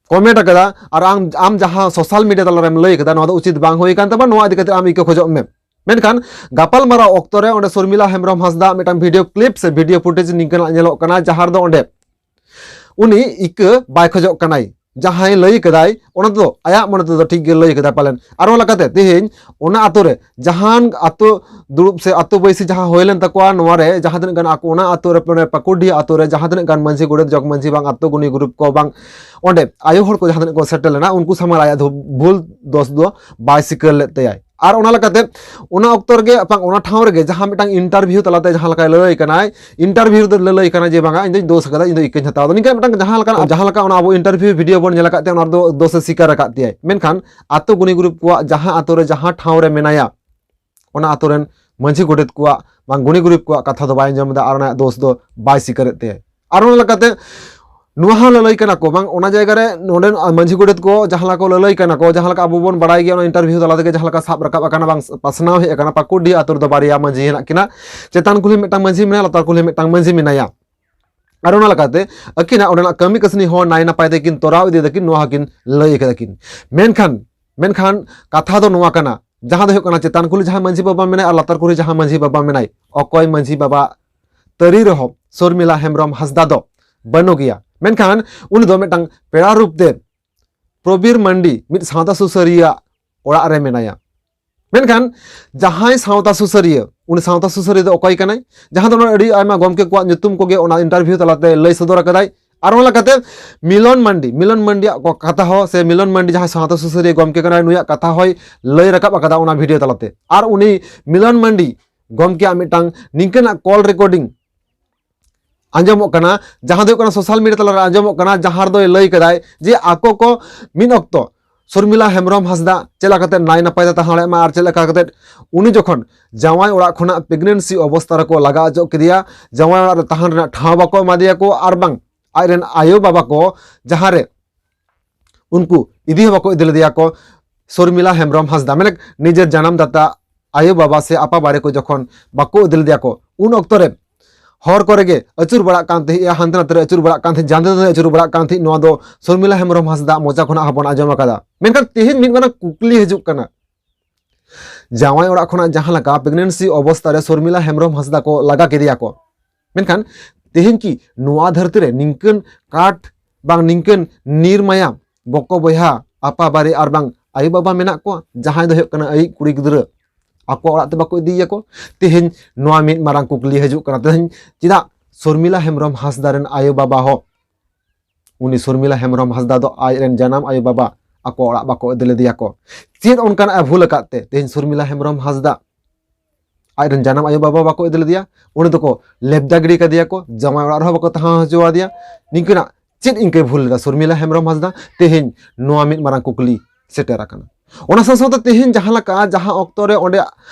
ᱠᱚᱢᱮᱱᱴ ᱟᱠᱟᱫᱟ ᱟᱨ ᱟᱢ, ᱟᱢ ᱡᱟᱦᱟᱸ ᱥᱳᱥᱟᱞ ᱢᱤᱰᱤᱭᱟ ᱛᱟᱞᱟᱨᱮᱢ ᱞᱟᱹᱭ ᱟᱠᱟᱫᱟ, ᱱᱚᱣᱟ ᱫᱚ ᱩᱪᱤᱛ ᱵᱟᱝ ᱦᱩᱭ ᱟᱠᱟᱱ ᱛᱟᱢᱟ, ᱱᱚᱣᱟ ᱤᱫᱤ ᱠᱟᱛᱮ ᱟᱢ ᱤᱠᱟᱹ ᱠᱷᱚᱡᱚᱜ ᱢᱮ᱾" ᱢᱮᱱᱠᱷᱟᱱ ᱜᱟᱯᱟᱞ ᱢᱟᱨᱟᱣ ᱚᱠᱛᱚ ᱨᱮ ᱚᱸᱰᱮ ᱥᱚᱨᱢᱤᱞᱟ ᱦᱮᱢᱵᱨᱚᱢ ᱦᱟᱸᱥᱫᱟ ᱢᱤᱫᱴᱟᱝ ᱵᱷᱤᱰᱤᱭᱳ ᱠᱞᱤᱯ ᱥᱮ ᱵᱷᱤᱰᱤᱭᱳ ᱯᱷᱩᱴᱮᱡᱽ ᱱᱤᱝᱠᱟᱹᱱᱟᱜ ᱧᱮᱞᱚᱜ ᱠᱟᱱᱟ, ᱡᱟᱦᱟᱸ ᱨᱮᱫᱚ ᱚᱸᱰᱮ ᱩᱱᱤ ᱤᱠᱟᱹ ᱵᱟᱭ ᱠᱷᱚᱡᱚᱜ ᱠᱟᱱᱟᱭ᱾ ᱡᱟᱦᱟᱸᱭ ᱞᱟᱹᱭ ᱠᱟᱫᱟᱭ, ᱚᱱᱟ ᱫᱚ ᱟᱭᱟᱜ ᱢᱚᱱᱮ ᱛᱮᱫᱚ ᱴᱷᱤᱠ ᱜᱮ ᱞᱟᱹᱭ ᱠᱟᱫᱟᱭ ᱯᱟᱞᱮᱱ᱾ ᱟᱨ ᱚᱱᱟ ᱞᱮᱠᱟᱛᱮ ᱛᱮᱦᱮᱧ ᱚᱱᱟ ᱟᱛᱳ ᱨᱮ ᱡᱟᱦᱟᱱ ᱟᱛᱳ ᱫᱩᱲᱩᱵ ᱥᱮ ᱟᱛᱳ ᱵᱟᱹᱭᱥᱤ ᱡᱟᱦᱟᱸ ᱦᱩᱭ ᱞᱮᱱ ᱛᱟᱠᱚᱣᱟ, ᱱᱚᱣᱟ ᱨᱮ ᱡᱟᱦᱟᱸ ᱛᱤᱱᱟᱹᱜ ᱜᱟᱱ ᱟᱠᱚ ᱚᱱᱟ ᱟᱛᱳ ᱨᱮ, ᱢᱟᱱᱮ, ᱯᱟᱹᱠᱩᱲᱰᱤᱦᱟ ᱟᱛᱳ ᱨᱮ ᱡᱟᱦᱟᱸ ᱛᱤᱱᱟᱹᱜ ᱜᱟᱱ ᱢᱟᱹᱡᱷᱤ, ᱜᱚᱰᱮᱛ, ᱡᱚᱜᱽ ᱢᱟᱹᱡᱷᱤ ᱵᱟᱝ ᱟᱛᱳ ᱜᱩᱱᱤ ᱜᱩᱨᱩᱯ ᱠᱚ ᱵᱟᱝ ᱚᱸᱰᱮ ᱟᱭᱳ ᱦᱚᱲ ᱠᱚ ᱡᱟᱦᱟᱸ ᱛᱤᱱᱟᱹᱜ ᱠᱚ ᱥᱮᱴᱮᱨ ᱞᱮᱱᱟ, ᱩᱱᱠᱩ ᱥᱟᱢᱟᱝ ᱨᱮ ᱟᱭᱟᱜ ᱫᱚ ᱵᱷᱩᱞ ᱫᱚᱥ ᱫᱚ ᱵᱟᱭ ᱥᱤᱠᱟᱹᱨ ᱞᱮᱫ ᱛᱟᱭᱟᱭ᱾ ᱟᱨ ᱚᱱᱟ ᱞᱮᱠᱟᱛᱮ ᱚᱱᱟ ᱚᱠᱛᱚ ᱨᱮᱜᱮ ᱵᱟᱝ, ᱚᱱᱟ ᱴᱷᱟᱣ ᱨᱮᱜᱮ ᱡᱟᱦᱟᱸ ᱢᱤᱫᱴᱟᱝ ᱤᱱᱴᱟᱨᱵᱷᱤᱭᱩ ᱛᱟᱞᱟᱛᱮ ᱡᱟᱦᱟᱸ ᱞᱮᱠᱟᱭ ᱞᱟᱹᱭ ᱠᱟᱱᱟᱭ, ᱤᱱᱴᱟᱨᱵᱷᱤᱭᱩ ᱨᱮᱫᱚ ᱞᱟᱹᱞᱟᱹᱭ ᱠᱟᱱᱟ ᱡᱮ ᱵᱟᱝᱟ, ᱤᱧ ᱫᱚᱧ ᱫᱳᱥ ᱟᱠᱟᱫᱟ, ᱤᱧ ᱫᱚ ᱤᱠᱟᱹᱧ ᱦᱟᱛᱟᱣ ᱮᱫᱟ᱾ ᱱᱤᱝᱠᱟᱹ ᱢᱤᱫᱴᱟᱝ ᱡᱟᱦᱟᱸ ᱞᱮᱠᱟᱱᱟᱜ, ᱡᱟᱦᱟᱸ ᱞᱮᱠᱟ ᱚᱱᱟ ᱟᱵᱚ ᱤᱱᱴᱟᱨᱵᱷᱤᱭᱩ ᱵᱷᱤᱰᱤᱭᱳ ᱵᱚᱱ ᱧᱮᱞ ᱟᱠᱟᱫ ᱛᱮ, ᱚᱱᱟ ᱨᱮᱫᱚ ᱫᱳᱥ ᱮ ᱥᱤᱠᱟᱨ ᱟᱠᱟᱫ ᱛᱮᱭᱟᱭ᱾ ᱢᱮᱱᱠᱷᱟᱱ ᱟᱛᱳ ᱜᱩᱱᱤ ᱜᱩᱨᱤᱵ ᱠᱚᱣᱟᱜ ᱡᱟᱦᱟᱸ ᱟᱛᱳ ᱨᱮ ᱡᱟᱦᱟᱸ ᱴᱷᱟᱶ ᱨᱮ ᱢᱮᱱᱟᱭᱟ, ᱚᱱᱟ ᱟᱛᱳ ᱨᱮᱱ ᱢᱟᱹᱡᱷᱤ ᱜᱚᱰᱮᱛ ᱠᱚᱣᱟᱜ ᱵᱟᱝ ᱜᱩᱱᱤ ᱜᱩᱨᱤᱵ ᱠᱚᱣᱟᱜ ᱠᱟᱛᱷᱟ ᱫᱚ ᱵᱟᱭ ᱟᱸᱡᱚᱢ ᱮᱫᱟ ᱟᱨ ᱚᱱᱟ ᱫᱳᱥ ᱫᱚ ᱵᱟᱭ ᱥᱤᱠᱟᱨᱮᱫ ᱛᱟᱭᱟ᱾ ᱟᱨ ᱚᱱᱟ ᱞᱮᱠᱟᱛᱮ ᱱᱚᱣᱟ ᱦᱚᱸ ᱞᱟᱹᱞᱟᱹᱭ ᱠᱟᱱᱟ ᱠᱚ ᱵᱟᱝ, ᱚᱱᱟ ᱡᱟᱭᱜᱟ ᱨᱮ ᱱᱚᱰᱮᱱ ᱢᱟᱹᱡᱷᱤ ᱜᱚᱰᱮᱛ ᱠᱚ ᱡᱟᱦᱟᱸ ᱞᱮᱠᱟ ᱠᱚ ᱞᱟᱹᱞᱟᱹᱭ ᱠᱟᱱᱟ ᱠᱚ, ᱡᱟᱦᱟᱸ ᱞᱮᱠᱟ ᱟᱵᱚ ᱵᱚᱱ ᱵᱟᱲᱟᱭ ᱜᱮᱭᱟ, ᱚᱱᱟ ᱤᱱᱴᱟᱨᱵᱷᱤᱭᱩ ᱛᱟᱞᱟ ᱛᱮᱜᱮ ᱡᱟᱦᱟᱸ ᱞᱮᱠᱟ ᱥᱟᱵ ᱨᱟᱠᱟᱵ ᱟᱠᱟᱱᱟ ᱵᱟᱝ, ᱯᱟᱥᱱᱟᱣ ᱦᱮᱡ ᱟᱠᱟᱱᱟ, ᱯᱟᱹᱠᱩᱲᱰᱤᱦᱟ ᱟᱛᱳ ᱨᱮᱫᱚ ᱵᱟᱨᱭᱟ ᱢᱟᱹᱡᱷᱤ ᱦᱮᱱᱟᱜ ᱠᱤᱱᱟ, ᱪᱮᱛᱟᱱ ᱠᱩᱞᱦᱤ ᱢᱤᱫᱴᱟᱝ ᱢᱟᱹᱡᱷᱤ ᱢᱮᱱᱟᱭᱟ, ᱞᱟᱛᱟᱨ ᱠᱩᱞᱦᱤ ᱢᱤᱫᱴᱟᱝ ᱢᱟᱹᱡᱷᱤ ᱢᱮᱱᱟᱭᱟ᱾ ᱟᱨ ᱚᱱᱟ ᱞᱮᱠᱟᱛᱮ ᱟᱹᱠᱤᱱᱟᱜ ᱚᱸᱰᱮᱱᱟᱜ ᱠᱟᱹᱢᱤ ᱠᱟᱹᱥᱱᱤ ᱦᱚᱸ ᱱᱟᱭ ᱱᱟᱯᱟᱭ ᱛᱮᱠᱤᱱ ᱛᱚᱨᱟᱣ ᱤᱫᱤᱭᱮᱫᱟ ᱠᱤᱱ, ᱱᱚᱣᱟ ᱦᱚᱸᱠᱤᱱ ᱞᱟᱹᱭ ᱟᱠᱟᱫᱟ ᱠᱤᱱ᱾ ᱢᱮᱱᱠᱷᱟᱱ, ᱢᱮᱱᱠᱷᱟᱱ ᱠᱟᱛᱷᱟ ᱫᱚ ᱱᱚᱣᱟ ᱠᱟᱱᱟ, ᱡᱟᱦᱟᱸ ᱫᱚ ᱦᱩᱭᱩᱜ ᱠᱟᱱᱟ ᱪᱮᱛᱟᱱ ᱠᱩᱞᱦᱤ ᱡᱟᱦᱟᱸ ᱢᱟᱹᱡᱷᱤ ᱵᱟᱵᱟ ᱢᱮᱱᱟᱭ ᱟᱨ ᱞᱟᱛᱟᱨ ᱠᱩᱞᱦᱤ ᱡᱟᱦᱟᱸ ᱢᱟᱹᱡᱷᱤ ᱵᱟᱵᱟ ᱢᱮᱱᱟᱭ, ᱚᱠᱚᱭ ᱢᱟᱹᱡᱷᱤ ᱵᱟᱵᱟ ᱛᱟᱹᱨᱤ ᱨᱮᱦᱚᱸ ᱥᱚᱨᱢᱤᱞᱟ ᱦᱮᱢᱵᱨᱚᱢ ᱦᱟᱸᱥᱫᱟ ᱫᱚ ᱵᱟᱹᱱᱩᱜ ᱜᱮᱭᱟ, ᱢᱮᱱᱠᱷᱟᱱ ᱩᱱᱤ ᱫᱚ ᱢᱤᱫᱴᱟᱝ ᱯᱮᱲᱟ ᱨᱩᱯ ᱛᱮ ᱯᱨᱚᱵᱤᱨ ᱢᱟᱱᱰᱤ ᱢᱤᱫ ᱥᱟᱶᱛᱟ ᱥᱩᱥᱟᱹᱨᱤᱭᱟᱹ ᱚᱲᱟᱜ ᱨᱮ ᱢᱮᱱᱟᱭᱟ᱾ ᱢᱮᱱᱠᱷᱟᱱ ᱡᱟᱦᱟᱸᱭ ᱥᱟᱶᱛᱟ ᱥᱩᱥᱟᱹᱨᱤᱭᱟᱹ, ᱩᱱᱤ ᱥᱟᱶᱛᱟ ᱥᱩᱥᱟᱹᱨᱤᱭᱟᱹ ᱫᱚ ᱚᱠᱚᱭ ᱠᱟᱱᱟᱭ? ᱡᱟᱦᱟᱸ ᱫᱚ ᱱᱚᱰᱮ ᱟᱹᱰᱤ ᱟᱭᱢᱟ ᱜᱚᱢᱠᱮ ᱠᱚᱣᱟᱜ ᱧᱩᱛᱩᱢ ᱠᱚᱜᱮ ᱚᱱᱟ ᱤᱱᱴᱟᱨᱵᱷᱤᱭᱩ ᱛᱟᱞᱟᱛᱮ ᱞᱟᱹᱭ ᱥᱚᱫᱚᱨ ᱟᱠᱟᱫᱟᱭ᱾ ᱟᱨ ᱚᱱᱟ ᱞᱮᱠᱟᱛᱮ ᱢᱤᱞᱚᱱ ᱢᱟᱱᱰᱤ, ᱢᱤᱞᱚᱱ ᱢᱟᱱᱰᱤᱭᱟᱜ ᱠᱚ ᱠᱟᱛᱷᱟ ᱦᱚᱸ ᱥᱮ ᱢᱤᱞᱚᱱ ᱢᱟᱱᱰᱤ ᱡᱟᱦᱟᱸᱭ ᱥᱟᱶᱛᱟ ᱥᱩᱥᱟᱹᱨᱤᱭᱟᱹ ᱜᱚᱢᱠᱮ ᱠᱟᱱᱟᱭ, ᱱᱩᱭᱟᱜ ᱠᱟᱛᱷᱟ ᱦᱚᱸᱭ ᱞᱟᱹᱭ ᱨᱟᱠᱟᱵ ᱟᱠᱟᱫᱟ ᱚᱱᱟ ᱵᱷᱤᱰᱤᱭᱳ ᱛᱟᱞᱟᱛᱮ᱾ ᱟᱨ ᱩᱱᱤ ᱢᱤᱞᱚᱱ ᱢᱟᱱᱰᱤ ᱜᱚᱢᱠᱮᱭᱟᱜ ᱢᱤᱫᱴᱟᱝ ᱱᱤᱝᱠᱟᱹᱱᱟᱜ ᱠᱚᱞ ᱨᱮᱠᱚᱨᱰᱤᱝ ᱟᱸᱡᱚᱢᱚᱜ ᱠᱟᱱᱟ, ᱡᱟᱦᱟᱸ ᱫᱚ ᱦᱩᱭᱩᱜ ᱠᱟᱱᱟ ᱥᱳᱥᱟᱞ ᱢᱤᱰᱤᱭᱟ ᱛᱟᱞᱟᱨᱮ ᱟᱸᱡᱚᱢᱚᱜ ᱠᱟᱱᱟ, ᱡᱟᱦᱟᱸ ᱨᱮᱫᱚᱭ ᱞᱟᱹᱭ ᱠᱟᱫᱟᱭ ᱡᱮ ᱟᱠᱚ ᱠᱚ ᱢᱤᱫ ᱚᱠᱛᱚ ᱥᱚᱨᱢᱤᱞᱟ ᱦᱮᱢᱵᱨᱚᱢ ᱦᱟᱸᱥᱫᱟ ᱪᱮᱫ ᱞᱮᱠᱟᱛᱮ ᱱᱟᱭ ᱱᱟᱯᱟᱭ ᱛᱮ ᱛᱟᱦᱮᱸ ᱫᱟᱲᱮᱭᱟᱜ ᱢᱟ ᱟᱨ ᱪᱮᱫ ᱞᱮᱠᱟ ᱠᱟᱛᱮ ᱩᱱᱤ ᱡᱚᱠᱷᱚᱱ ᱡᱟᱶᱟᱭ ᱚᱲᱟᱜ ᱠᱷᱚᱱᱟᱜ ᱯᱨᱮᱜᱱᱮᱱᱥᱤ ᱚᱵᱚᱥᱛᱟ ᱨᱮᱠᱚ ᱞᱟᱜᱟ ᱚᱪᱚ ᱠᱮᱫᱮᱭᱟ, ᱡᱟᱶᱟᱭ ᱚᱲᱟᱜ ᱨᱮ ᱛᱟᱦᱮᱱ ᱨᱮᱱᱟᱜ ᱴᱷᱟᱶ ᱵᱟᱠᱚ ᱮᱢᱟ ᱫᱮᱭᱟ ᱠᱚ, ᱟᱨ ᱵᱟᱝ ᱟᱡᱨᱮᱱ ᱟᱭᱳ ᱵᱟᱵᱟ ᱠᱚ ᱡᱟᱦᱟᱸ ᱨᱮ ᱩᱱᱠᱩ ᱤᱫᱤ ᱦᱚᱸ ᱵᱟᱠᱚ ᱤᱫᱤ ᱞᱮᱫᱮᱭᱟ ᱠᱚ ᱥᱚᱨᱢᱤᱞᱟ ᱦᱮᱢᱵᱨᱚᱢ ᱦᱟᱸᱥᱫᱟ, ᱢᱟᱱᱮ ᱱᱤᱡᱮᱨ ᱡᱟᱱᱟᱢ ᱫᱟᱛᱟ ᱟᱭᱳ ᱵᱟᱵᱟ ᱥᱮ ᱟᱯᱟ ᱵᱟᱨᱮ ᱠᱚ ᱡᱚᱠᱷᱚᱱ ᱵᱟᱠᱚ ᱤᱫᱤ ᱞᱮᱫᱮᱭᱟ ᱠᱚ, ᱩᱱ ᱚᱠᱛᱚ ᱨᱮ ᱦᱚᱨ ᱠᱚᱨᱮ ᱜᱮ ᱟᱹᱪᱩᱨ ᱵᱟᱲᱟᱜ ᱠᱟᱱ ᱛᱟᱦᱮᱸᱜᱼᱟ, ᱦᱟᱱᱛᱮ ᱱᱟᱛᱮ ᱨᱮ ᱟᱹᱪᱩᱨ ᱵᱟᱲᱟᱜ ᱠᱟᱱ ᱛᱟᱦᱮᱸᱜ, ᱡᱟᱸᱫᱮ ᱫᱟᱸᱫᱮ ᱟᱹᱪᱩᱨ ᱵᱟᱲᱟᱜ ᱠᱟᱱ ᱛᱟᱦᱮᱸᱜ, ᱱᱚᱣᱟ ᱫᱚ ᱥᱚᱨᱢᱤᱞᱟ ᱦᱮᱢᱵᱨᱚᱢ ᱦᱟᱸᱥᱫᱟ ᱢᱚᱪᱟ ᱠᱷᱚᱱᱟᱜ ᱦᱚᱸ ᱵᱚᱱ ᱟᱸᱡᱚᱢ ᱟᱠᱟᱫᱟ᱾ ᱢᱮᱱᱠᱷᱟᱱ ᱛᱮᱦᱮᱧ ᱢᱤᱫ ᱢᱟᱨᱟᱝ ᱠᱩᱠᱞᱤ ᱦᱤᱡᱩᱜ ᱠᱟᱱᱟ, ᱡᱟᱶᱟᱭ ᱚᱲᱟᱜ ᱠᱷᱚᱱᱟᱜ ᱡᱟᱦᱟᱸ ᱞᱮᱠᱟ ᱯᱨᱮᱜᱱᱮᱱᱥᱤ ᱚᱵᱚᱥᱛᱟ ᱨᱮ ᱥᱚᱨᱢᱤᱞᱟ ᱦᱮᱢᱵᱨᱚᱢ ᱦᱟᱸᱥᱫᱟ ᱠᱚ ᱞᱟᱜᱟ ᱠᱮᱫᱮᱭᱟ ᱠᱚ, ᱢᱮᱱᱠᱷᱟᱱ ᱛᱮᱦᱮᱧ ᱠᱤ ᱱᱚᱣᱟ ᱫᱷᱟᱹᱨᱛᱤ ᱨᱮ ᱱᱤᱝᱠᱟᱹᱱ ᱠᱟᱴ ᱵᱟᱝ ᱱᱤᱝᱠᱟᱹᱱ ᱱᱤᱨ ᱢᱟᱭᱟᱢ ᱵᱚᱠᱚ ᱵᱚᱭᱦᱟ, ᱟᱯᱟ ᱵᱟᱨᱮ ᱟᱨ ᱵᱟᱝ ᱟᱭᱳ ᱵᱟᱵᱟ ᱢᱮᱱᱟᱜ ᱠᱚᱣᱟ, ᱡᱟᱦᱟᱸᱭ ᱫᱚ ᱦᱩᱭᱩᱜ ᱠᱟᱱᱟ ᱟᱭᱤᱡ ᱠᱩᱲᱤ ᱜᱤᱫᱽᱨᱟᱹ ᱟᱠᱚ ᱚᱲᱟᱜ ᱛᱮ ᱵᱟᱠᱚ ᱤᱫᱤᱭᱮᱭᱟ ᱠᱚ? ᱛᱮᱦᱮᱧ ᱱᱚᱣᱟ ᱢᱤᱫ ᱢᱟᱨᱟᱝ ᱠᱩᱠᱞᱤ ᱦᱤᱡᱩᱜ ᱠᱟᱱᱟ, ᱛᱮᱦᱮᱧ ᱪᱮᱫᱟᱜ ᱥᱚᱨᱢᱤᱞᱟ ᱦᱮᱢᱵᱨᱚᱢ ᱦᱟᱸᱥᱫᱟ ᱨᱮᱱ ᱟᱭᱳ ᱵᱟᱵᱟ ᱦᱚᱸ, ᱩᱱᱤ ᱥᱚᱨᱢᱤᱞᱟ ᱦᱮᱢᱵᱨᱚᱢ ᱦᱟᱸᱥᱫᱟ ᱫᱚ ᱟᱡ ᱨᱮᱱ ᱡᱟᱱᱟᱢ ᱟᱭᱳ ᱵᱟᱵᱟ ᱟᱠᱚ ᱚᱲᱟᱜ ᱵᱟᱠᱚ ᱤᱫᱤ ᱞᱮᱫᱮᱭᱟ ᱠᱚ᱾ ᱪᱮᱫ ᱚᱱᱠᱟᱱᱟᱜ ᱮ ᱵᱷᱩᱞ ᱟᱠᱟᱫ ᱛᱮ ᱛᱮᱦᱮᱧ ᱥᱩᱨᱢᱤᱞᱟ ᱦᱮᱢᱵᱨᱚᱢ ᱦᱟᱸᱥᱫᱟ ᱟᱡᱨᱮᱱ ᱡᱟᱱᱟᱢ ᱟᱭᱳ ᱵᱟᱵᱟ ᱵᱟᱠᱚ ᱤᱫᱤ ᱞᱮᱫᱮᱭᱟ? ᱩᱱᱤ ᱫᱚᱠᱚ ᱞᱮᱵᱫᱟ ᱜᱤᱰᱤ ᱠᱟᱫᱮᱭᱟ ᱠᱚ, ᱡᱟᱶᱟᱭ ᱚᱲᱟᱜ ᱨᱮᱦᱚᱸ ᱵᱟᱠᱚ ᱛᱟᱦᱮᱸ ᱦᱚᱪᱚ ᱟᱫᱮᱭᱟ᱾ ᱱᱤᱝᱠᱟᱹᱱᱟᱜ ᱪᱮᱫ ᱤᱱᱠᱟᱹᱭ ᱵᱷᱩᱞ ᱞᱮᱫᱟ ᱥᱩᱨᱢᱤᱞᱟ ᱦᱮᱢᱵᱨᱚᱢ ᱦᱟᱸᱥᱫᱟ? ᱛᱮᱦᱮᱧ ᱱᱚᱣᱟ ᱢᱤᱫ ᱢᱟᱨᱟᱝ ᱠᱩᱠᱞᱤ ᱥᱮᱴᱮᱨ ᱟᱠᱟᱱᱟ᱾ ᱚᱱᱟ ᱥᱟᱶ ᱥᱟᱶᱛᱮ ᱛᱮᱦᱮᱧ ᱡᱟᱦᱟᱸ ᱞᱮᱠᱟ, ᱡᱟᱦᱟᱸ ᱚᱠᱛᱚ ᱨᱮ ᱚᱸᱰᱮ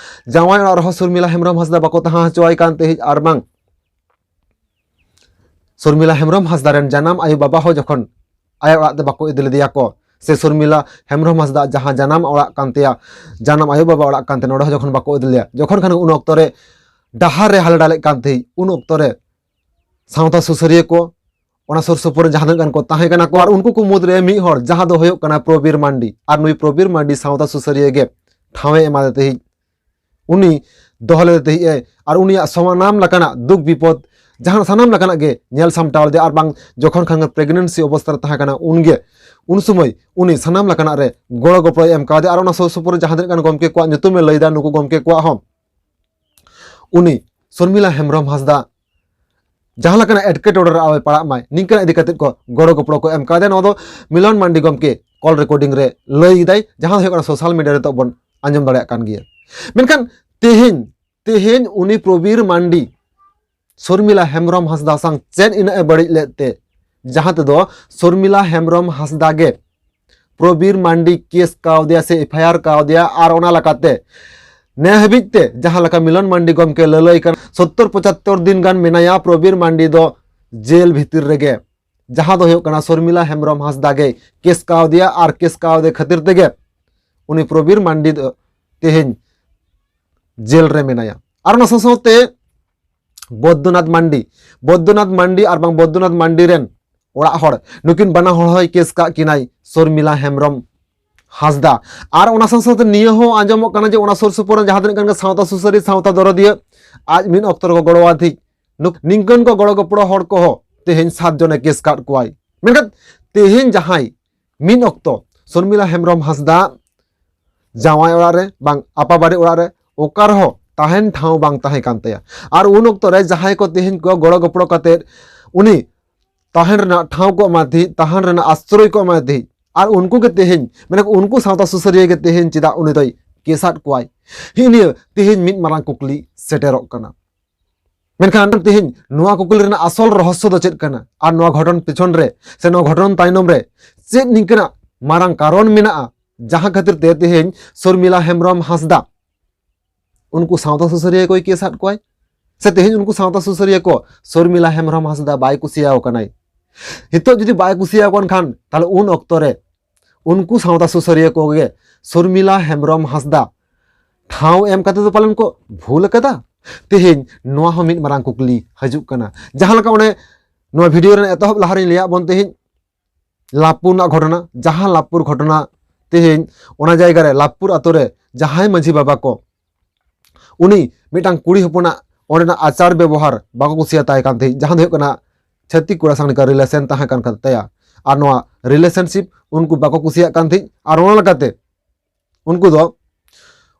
ᱡᱟᱶᱟᱭ ᱚᱲᱟᱜ ᱨᱮᱦᱚᱸ ᱥᱩᱨᱢᱤᱞᱟ ᱦᱮᱢᱵᱨᱚᱢ ᱦᱟᱸᱥᱫᱟ ᱵᱟᱠᱚ ᱛᱟᱦᱮᱸ ᱦᱚᱪᱚᱣᱟᱭ ᱠᱟᱱ ᱛᱟᱦᱮᱸᱫ, ᱟᱨ ᱵᱟᱝ ᱥᱩᱨᱢᱤᱞᱟ ᱦᱮᱢᱵᱨᱚᱢ ᱦᱟᱸᱥᱫᱟ ᱨᱮᱱ ᱡᱟᱱᱟᱢ ᱟᱭᱳ ᱵᱟᱵᱟ ᱦᱚᱸ ᱡᱚᱠᱷᱚᱱ ᱟᱭᱟᱜ ᱚᱲᱟᱜ ᱛᱮ ᱵᱟᱠᱚ ᱤᱫᱤ ᱞᱮᱫᱮᱭᱟ ᱠᱚ, ᱥᱮ ᱥᱩᱨᱢᱤᱞᱟ ᱦᱮᱢᱵᱨᱚᱢ ᱦᱟᱸᱥᱫᱟ ᱡᱟᱦᱟᱸ ᱡᱟᱱᱟᱢ ᱚᱲᱟᱜ ᱠᱟᱱ ᱛᱟᱭᱟ, ᱡᱟᱱᱟᱢ ᱟᱭᱳ ᱵᱟᱵᱟ ᱚᱲᱟᱜ ᱠᱟᱱ ᱛᱟᱭᱟ, ᱱᱚᱰᱮ ᱦᱚᱸ ᱡᱚᱠᱷᱚᱱ ᱵᱟᱠᱚ ᱤᱫᱤ ᱞᱮᱭᱟ, ᱡᱚᱠᱷᱚᱱ ᱠᱷᱟᱱ ᱩᱱ ᱚᱠᱛᱚ ᱨᱮ ᱰᱟᱦᱟᱨ ᱨᱮ ᱦᱟᱞᱮ ᱰᱟᱞᱮᱜ ᱠᱟᱱ ᱛᱟᱦᱮᱸᱫ, ᱩᱱ ᱚᱠᱛᱚ ᱨᱮ ᱥᱟᱶᱛᱟ ᱥᱩᱥᱟᱹᱨᱤᱭᱟᱹ ᱠᱚ, ᱚᱱᱟ ᱥᱩᱨ ᱥᱩᱯᱩᱨ ᱨᱮ ᱡᱟᱦᱟᱸ ᱛᱤᱱᱟᱹᱜ ᱜᱟᱱ ᱠᱚ ᱛᱟᱦᱮᱸ ᱠᱟᱱᱟ ᱠᱚ, ᱟᱨ ᱩᱱᱠᱩ ᱠᱚ ᱢᱩᱫᱽᱨᱮ ᱢᱤᱫ ᱦᱚᱲ, ᱡᱟᱦᱟᱸ ᱫᱚ ᱦᱩᱭᱩᱜ ᱠᱟᱱᱟ ᱯᱨᱚᱵᱤᱨ ᱢᱟᱱᱰᱤ, ᱟᱨ ᱱᱩᱭ ᱯᱨᱚᱵᱤᱨ ᱢᱟᱱᱰᱤ ᱥᱟᱶᱛᱟ ᱥᱩᱥᱟᱹᱨᱤᱭᱟᱹ ᱜᱮ ᱴᱷᱟᱶ ᱮ ᱮᱢᱟᱫᱮ ᱛᱟᱦᱮᱸᱫ᱾ ᱩᱱᱤ ᱫᱚᱦᱚ ᱞᱮᱫᱮ ᱛᱟᱦᱮᱸᱫ ᱮ, ᱟᱨ ᱩᱱᱤᱭᱟᱜ ᱥᱟᱱᱟᱢ ᱞᱮᱠᱟᱱᱟᱜ ᱫᱩᱠ ᱵᱤᱯᱚᱫ, ᱡᱟᱦᱟᱸ ᱥᱟᱱᱟᱢ ᱞᱮᱠᱟᱱᱟᱜ ᱜᱮ ᱧᱮᱞ ᱥᱟᱢᱴᱟᱣ ᱞᱮᱫᱮᱭᱟ, ᱟᱨ ᱵᱟᱝ ᱡᱚᱠᱷᱚᱱ ᱠᱷᱟᱱ ᱜᱮ ᱯᱨᱮᱜᱱᱮᱱᱥᱤ ᱚᱵᱚᱥᱛᱟ ᱨᱮ ᱛᱟᱦᱮᱸ ᱠᱟᱱᱟ, ᱩᱱᱜᱮ, ᱩᱱ ᱥᱚᱢᱚᱭ ᱩᱱᱤ ᱥᱟᱱᱟᱢ ᱞᱮᱠᱟᱱᱟᱜ ᱨᱮ ᱜᱚᱲᱚ ᱜᱚᱯᱚᱲᱚᱭ ᱮᱢ ᱠᱟᱣᱫᱮᱭᱟ᱾ ᱟᱨ ᱚᱱᱟ ᱥᱩᱨ ᱥᱩᱯᱩᱨ ᱨᱮ ᱡᱟᱦᱟᱸ ᱛᱤᱱᱟᱹᱜ ᱜᱟᱱ ᱜᱚᱢᱠᱮ ᱠᱚᱣᱟᱜ ᱧᱩᱛᱩᱢ ᱮ ᱞᱟᱹᱭᱫᱟ, ᱱᱩᱠᱩ ᱜᱚᱢᱠᱮ ᱠᱚᱣᱟᱜ ᱦᱚᱸ ᱩᱱᱤ ᱥᱚᱨᱢᱤᱞᱟ ᱦᱮᱢᱵᱨᱚᱢ ᱦᱟᱸᱥᱫᱟ ᱡᱟᱦᱟᱸ ᱞᱮᱠᱟᱱᱟᱜ ᱮᱴᱠᱮᱴᱚᱬᱮ ᱨᱮ ᱟᱞᱚᱭ ᱯᱟᱲᱟᱜ ᱢᱟᱭ, ᱱᱤᱝᱠᱟᱹᱱᱟᱜ ᱤᱫᱤ ᱠᱟᱛᱮᱫ ᱠᱚ ᱜᱚᱲᱚ ᱜᱚᱯᱚᱲᱚ ᱠᱚ ᱮᱢ ᱠᱟᱣᱫᱮᱭᱟ᱾ ᱱᱚᱣᱟ ᱫᱚ ᱢᱤᱞᱚᱱ ᱢᱟᱱᱰᱤ ᱜᱚᱢᱠᱮ ᱠᱚᱞ ᱨᱮᱠᱚᱨᱰᱤᱝ ᱨᱮ ᱞᱟᱹᱭ ᱮᱫᱟᱭ, ᱡᱟᱦᱟᱸ ᱫᱚ ᱦᱩᱭᱩᱜ ᱠᱟᱱᱟ ᱥᱳᱥᱟᱞ ᱢᱤᱰᱤᱭᱟ ᱨᱮ ᱱᱤᱛᱚᱜ ᱵᱚᱱ ᱟᱸᱡᱚᱢ ᱫᱟᱲᱮᱭᱟᱜ ᱠᱟᱱ ᱜᱮᱭᱟ᱾ ᱢᱮᱱᱠᱷᱟᱱ ᱛᱮᱦᱮᱧ, ᱛᱮᱦᱮᱧ ᱩᱱᱤ ᱯᱨᱚᱵᱤᱨ ᱢᱟᱱᱰᱤ ᱥᱚᱨᱢᱤᱞᱟ ᱦᱮᱢᱵᱨᱚᱢ ᱦᱟᱸᱥᱫᱟ ᱥᱟᱝ ᱪᱮᱫ ᱤᱱᱟᱹᱜ ᱮ ᱵᱟᱹᱲᱤᱡ ᱞᱮᱫ ᱛᱮ, ᱡᱟᱦᱟᱸ ᱛᱮᱫᱚ ᱥᱚᱨᱢᱤᱞᱟ ᱦᱮᱢᱵᱨᱚᱢ ᱦᱟᱸᱥᱫᱟ ᱜᱮ ᱯᱨᱚᱵᱤᱨ ᱢᱟᱱᱰᱤ ᱠᱮᱥ ᱠᱟᱣᱫᱮᱭᱟ ᱥᱮ ᱮᱯᱷ ᱟᱭ ᱟᱨ ᱠᱟᱣᱫᱮᱭᱟ, ᱟᱨ ᱚᱱᱟ ᱞᱮᱠᱟᱛᱮ ᱱᱮ ᱦᱟᱹᱵᱤᱡ ᱛᱮ ᱡᱟᱦᱟᱸ ᱞᱮᱠᱟ ᱢᱤᱞᱚᱱ ᱢᱟᱱᱰᱤ ᱜᱚᱢᱠᱮ ᱞᱟᱹᱞᱟᱹᱭ ᱠᱟᱱᱟ, ᱥᱚᱛᱛᱚᱨ ᱯᱚᱸᱪᱟᱛᱛᱚᱨ ᱫᱤᱱ ᱜᱟᱱ ᱢᱮᱱᱟᱭᱟ ᱯᱨᱚᱵᱤᱨ ᱢᱟᱱᱰᱤ ᱫᱚ ᱡᱮᱞ ᱵᱷᱤᱛᱤᱨ ᱨᱮᱜᱮ, ᱡᱟᱦᱟᱸ ᱫᱚ ᱦᱩᱭᱩᱜ ᱠᱟᱱᱟ ᱥᱚᱨᱢᱤᱞᱟ ᱦᱮᱢᱵᱨᱚᱢ ᱦᱟᱸᱥᱫᱟ ᱜᱮ ᱠᱮᱥ ᱠᱟᱣᱫᱮᱭᱟ, ᱟᱨ ᱠᱮᱥ ᱠᱟᱣᱫᱮ ᱠᱷᱟᱹᱛᱤᱨ ᱛᱮᱜᱮ ᱩᱱᱤ ᱯᱨᱚᱵᱤᱨ ᱢᱟᱱᱰᱤ ᱫᱚ ᱛᱮᱦᱮᱧ ᱡᱮᱞ ᱨᱮ ᱢᱮᱱᱟᱭᱟ᱾ ᱟᱨ ᱚᱱᱟ ᱥᱟᱶ ᱥᱟᱶᱛᱮ ᱵᱚᱫᱽᱫᱚᱱᱟᱛᱷ ᱢᱟᱱᱰᱤ, ᱵᱚᱫᱽᱫᱚᱱᱟᱛᱷ ᱢᱟᱱᱰᱤ ᱟᱨ ᱵᱟᱝ ᱵᱚᱫᱽᱫᱚᱱᱟᱛᱷ ᱢᱟᱱᱰᱤ ᱨᱮᱱ ᱚᱲᱟᱜ ᱦᱚᱲ, ᱱᱩᱠᱤᱱ ᱵᱟᱱᱟ ᱦᱚᱲ ᱦᱚᱸᱭ ᱠᱮᱥ ᱠᱟᱜ ᱠᱤᱱᱟᱭ ᱥᱚᱨᱢᱤᱞᱟ ᱦᱮᱢᱵᱨᱚᱢ ᱦᱟᱸᱥᱫᱟ᱾ ᱟᱨ ᱚᱱᱟ ᱥᱟᱶ ᱥᱟᱶᱛᱮ ᱱᱤᱭᱟᱹ ᱦᱚᱸ ᱟᱸᱡᱚᱢᱚᱜ ᱠᱟᱱᱟ ᱡᱮ ᱚᱱᱟ ᱥᱩᱨ ᱥᱩᱯᱩᱨ ᱨᱮ ᱡᱟᱦᱟᱸ ᱛᱤᱱᱟᱹᱜ ᱜᱟᱱ ᱜᱮ ᱥᱟᱶᱛᱟ ᱥᱩᱥᱟᱹᱨᱤ, ᱥᱟᱶᱛᱟ ᱫᱚᱨᱚᱫᱤᱭᱟᱹ, ᱟᱡ ᱢᱤᱫ ᱚᱠᱛᱚ ᱨᱮᱠᱚ ᱜᱚᱲᱚ ᱟᱫᱷᱤᱡ, ᱱᱩᱠ-, ᱱᱤᱝᱠᱟᱹᱱ ᱠᱚ ᱜᱚᱲᱚ ᱜᱚᱯᱚᱲᱚ ᱦᱚᱲ ᱠᱚᱦᱚᱸ ᱛᱮᱦᱮᱧ ᱥᱟᱛ ᱡᱚᱱᱮ ᱠᱮᱥ ᱠᱟᱫ ᱠᱚᱣᱟᱭ᱾ ᱢᱮᱱᱠᱷᱟᱱ ᱛᱮᱦᱮᱧ ᱡᱟᱦᱟᱸᱭ ᱢᱤᱫ ᱚᱠᱛᱚ ᱥᱚᱨᱢᱤᱞᱟ ᱦᱮᱢᱵᱨᱚᱢ ᱦᱟᱸᱥᱫᱟ ᱡᱟᱶᱟᱭ ᱚᱲᱟᱜ ᱨᱮ ᱵᱟᱝ ᱟᱯᱟ ᱵᱟᱨᱮ ᱚᱲᱟᱜ ᱨᱮ ᱚᱠᱟ ᱨᱮᱦᱚᱸ ᱛᱟᱦᱮᱱ ᱴᱷᱟᱶ ᱵᱟᱝ ᱛᱟᱦᱮᱸ ᱠᱟᱱ ᱛᱟᱭᱟ, ᱟᱨ ᱩᱱ ᱚᱠᱛᱚ ᱨᱮ ᱡᱟᱦᱟᱸᱭ ᱠᱚ ᱛᱮᱦᱮᱧ ᱠᱚ ᱜᱚᱲᱚ ᱜᱚᱯᱚᱲᱚ ᱠᱟᱛᱮᱫ ᱩᱱᱤ ᱛᱟᱦᱮᱱ ᱨᱮᱱᱟᱜ ᱴᱷᱟᱶ ᱠᱚ ᱮᱢᱟᱭ ᱛᱟᱦᱮᱸᱫ, ᱛᱟᱦᱮᱱ ᱨᱮᱱᱟᱜ ᱟᱥᱨᱚᱭ ᱠᱚ ᱮᱢᱟᱭ ᱛᱟᱦᱮᱸᱫ, ᱟᱨ ᱩᱱᱠᱩ ᱜᱮ ᱛᱮᱦᱮᱧ, ᱢᱮᱱᱟᱠᱚ ᱩᱱᱠᱩ ᱥᱟᱶᱛᱟ ᱥᱩᱥᱟᱹᱨᱤᱭᱟᱹ ᱜᱮ ᱛᱮᱦᱮᱧ ᱪᱮᱫᱟᱜ ᱩᱱᱤ ᱫᱚᱭ ᱠᱮᱥ ᱟᱫ ᱠᱚᱣᱟᱭ? ᱦᱤᱱᱤᱭᱟᱹ ᱛᱮᱦᱮᱧ ᱢᱤᱫ ᱢᱟᱨᱟᱝ ᱠᱩᱠᱞᱤ ᱥᱮᱴᱮᱨᱚᱜ ᱠᱟᱱᱟ᱾ ᱢᱮᱱᱠᱷᱟᱱ ᱛᱮᱦᱮᱧ ᱱᱚᱣᱟ ᱠᱩᱠᱞᱤ ᱨᱮᱱᱟᱜ ᱟᱥᱚᱞ ᱨᱚᱦᱚᱥᱥᱚ ᱫᱚ ᱪᱮᱫ ᱠᱟᱱᱟ? ᱟᱨ ᱱᱚᱣᱟ ᱜᱷᱚᱴᱚᱱ ᱯᱮᱪᱷᱚᱱ ᱨᱮ ᱥᱮ ᱱᱚᱣᱟ ᱜᱷᱚᱴᱚᱱ ᱛᱟᱭᱱᱚᱢ ᱨᱮ ᱪᱮᱫ ᱱᱤᱝᱠᱟᱹᱱᱟᱜ ᱢᱟᱨᱟᱝ ᱠᱟᱨᱚᱱ ᱢᱮᱱᱟᱜᱼᱟ, ᱡᱟᱦᱟᱸ ᱠᱷᱟᱹᱛᱤᱨ ᱛᱮ ᱛᱮᱦᱮᱧ ᱥᱚᱨᱢᱤᱞᱟ ᱦᱮᱢᱵᱨᱚᱢ ᱦᱟᱸᱥᱫᱟ ᱩᱱᱠᱩ ᱥᱟᱶᱛᱟ ᱥᱩᱥᱟᱹᱨᱤᱭᱟᱹ ᱠᱚᱭ ᱠᱮᱥ ᱟᱫ ᱠᱚᱣᱟᱭ? ᱥᱮ ᱛᱮᱦᱮᱧ ᱩᱱᱠᱩ ᱥᱟᱶᱛᱟ ᱥᱩᱥᱟᱹᱨᱤᱭᱟᱹ ᱠᱚ ᱥᱚᱨᱢᱤᱞᱟ ᱦᱮᱢᱵᱨᱚᱢ ᱦᱟᱸᱥᱫᱟ ᱵᱟᱭ ᱠᱩᱥᱤᱭᱟᱣ ᱠᱟᱱᱟᱭ? ᱱᱤᱛᱚᱜ ᱡᱩᱫᱤ ᱵᱟᱭ ᱠᱩᱥᱤᱭᱟᱣ ᱠᱟᱱ ᱠᱷᱟᱱ, ᱛᱟᱦᱞᱮ ᱩᱱ ᱚᱠᱛᱚ ᱨᱮ ᱩᱱᱠᱩ ᱥᱟᱶᱛᱟ ᱥᱩᱥᱟᱹᱨᱤᱭᱟᱹ ᱠᱚᱜᱮ ᱥᱚᱨᱢᱤᱞᱟ ᱦᱮᱢᱵᱨᱚᱢ ᱦᱟᱸᱥᱫᱟ ᱴᱷᱟᱶ ᱮᱢ ᱠᱟᱛᱮ ᱫᱚ ᱯᱟᱞᱮᱱ ᱠᱚ ᱵᱷᱩᱞ ᱟᱠᱟᱫᱟ? ᱛᱮᱦᱮᱧ ᱱᱚᱣᱟ ᱦᱚᱸ ᱢᱤᱫ ᱢᱟᱨᱟᱝ ᱠᱩᱠᱞᱤ ᱦᱤᱡᱩᱜ ᱠᱟᱱᱟ᱾ ᱡᱟᱦᱟᱸ ᱞᱮᱠᱟ ᱚᱱᱮ ᱱᱚᱣᱟ ᱵᱷᱤᱰᱤᱭᱳ ᱨᱮᱱᱟᱜ ᱮᱛᱚᱦᱚᱵ ᱞᱟᱦᱟᱨᱤᱧ ᱞᱟᱹᱭᱟᱫ ᱵᱚᱱ, ᱛᱮᱦᱮᱧ ᱞᱟᱵᱷᱯᱩᱨ ᱨᱮᱱᱟᱜ ᱜᱷᱚᱴᱚᱱᱟ, ᱡᱟᱦᱟᱸ ᱞᱟᱵᱷᱯᱩᱨ ᱜᱷᱚᱴᱚᱱᱟ, ᱛᱮᱦᱮᱧ ᱚᱱᱟ ᱡᱟᱭᱜᱟ ᱨᱮ ᱞᱟᱵᱷᱯᱩᱨ ᱟᱛᱳ ᱨᱮ ᱡᱟᱦᱟᱸᱭ ᱢᱟᱹᱡᱷᱤ ᱵᱟᱵᱟ ᱠᱚ, ᱩᱱᱤ ᱢᱤᱫᱴᱟᱝ ᱠᱩᱲᱤ ᱦᱚᱯᱚᱱᱟᱜ ᱚᱸᱰᱮᱱᱟᱜ ᱟᱪᱟᱨ ᱵᱮᱵᱚᱦᱟᱨ ᱵᱟᱠᱚ ᱠᱩᱥᱤᱭᱟᱛᱟᱭ ᱠᱟᱱ ᱛᱟᱦᱮᱸᱫ, ᱡᱟᱦᱟᱸ ᱫᱚ ᱦᱩᱭᱩᱜ ᱠᱟᱱᱟ ᱪᱷᱟᱹᱛᱤᱠ ᱠᱚᱲᱟ ᱥᱟᱶ ᱱᱤᱝᱠᱟ ᱨᱤᱞᱮᱥᱚᱱ ᱛᱟᱦᱮᱸ ᱠᱟᱱ ᱛᱟᱭᱟ᱾ ᱟᱨ ᱱᱚᱣᱟ ᱨᱤᱞᱮᱥᱚᱱᱥᱤᱯ ᱩᱱᱠᱩ ᱵᱟᱠᱚ ᱠᱩᱥᱤᱭᱟᱜ ᱠᱟᱱ ᱛᱟᱦᱮᱸᱫ᱾ ᱟᱨ ᱚᱱᱟ ᱞᱮᱠᱟᱛᱮ ᱩᱱᱠᱩ ᱫᱚ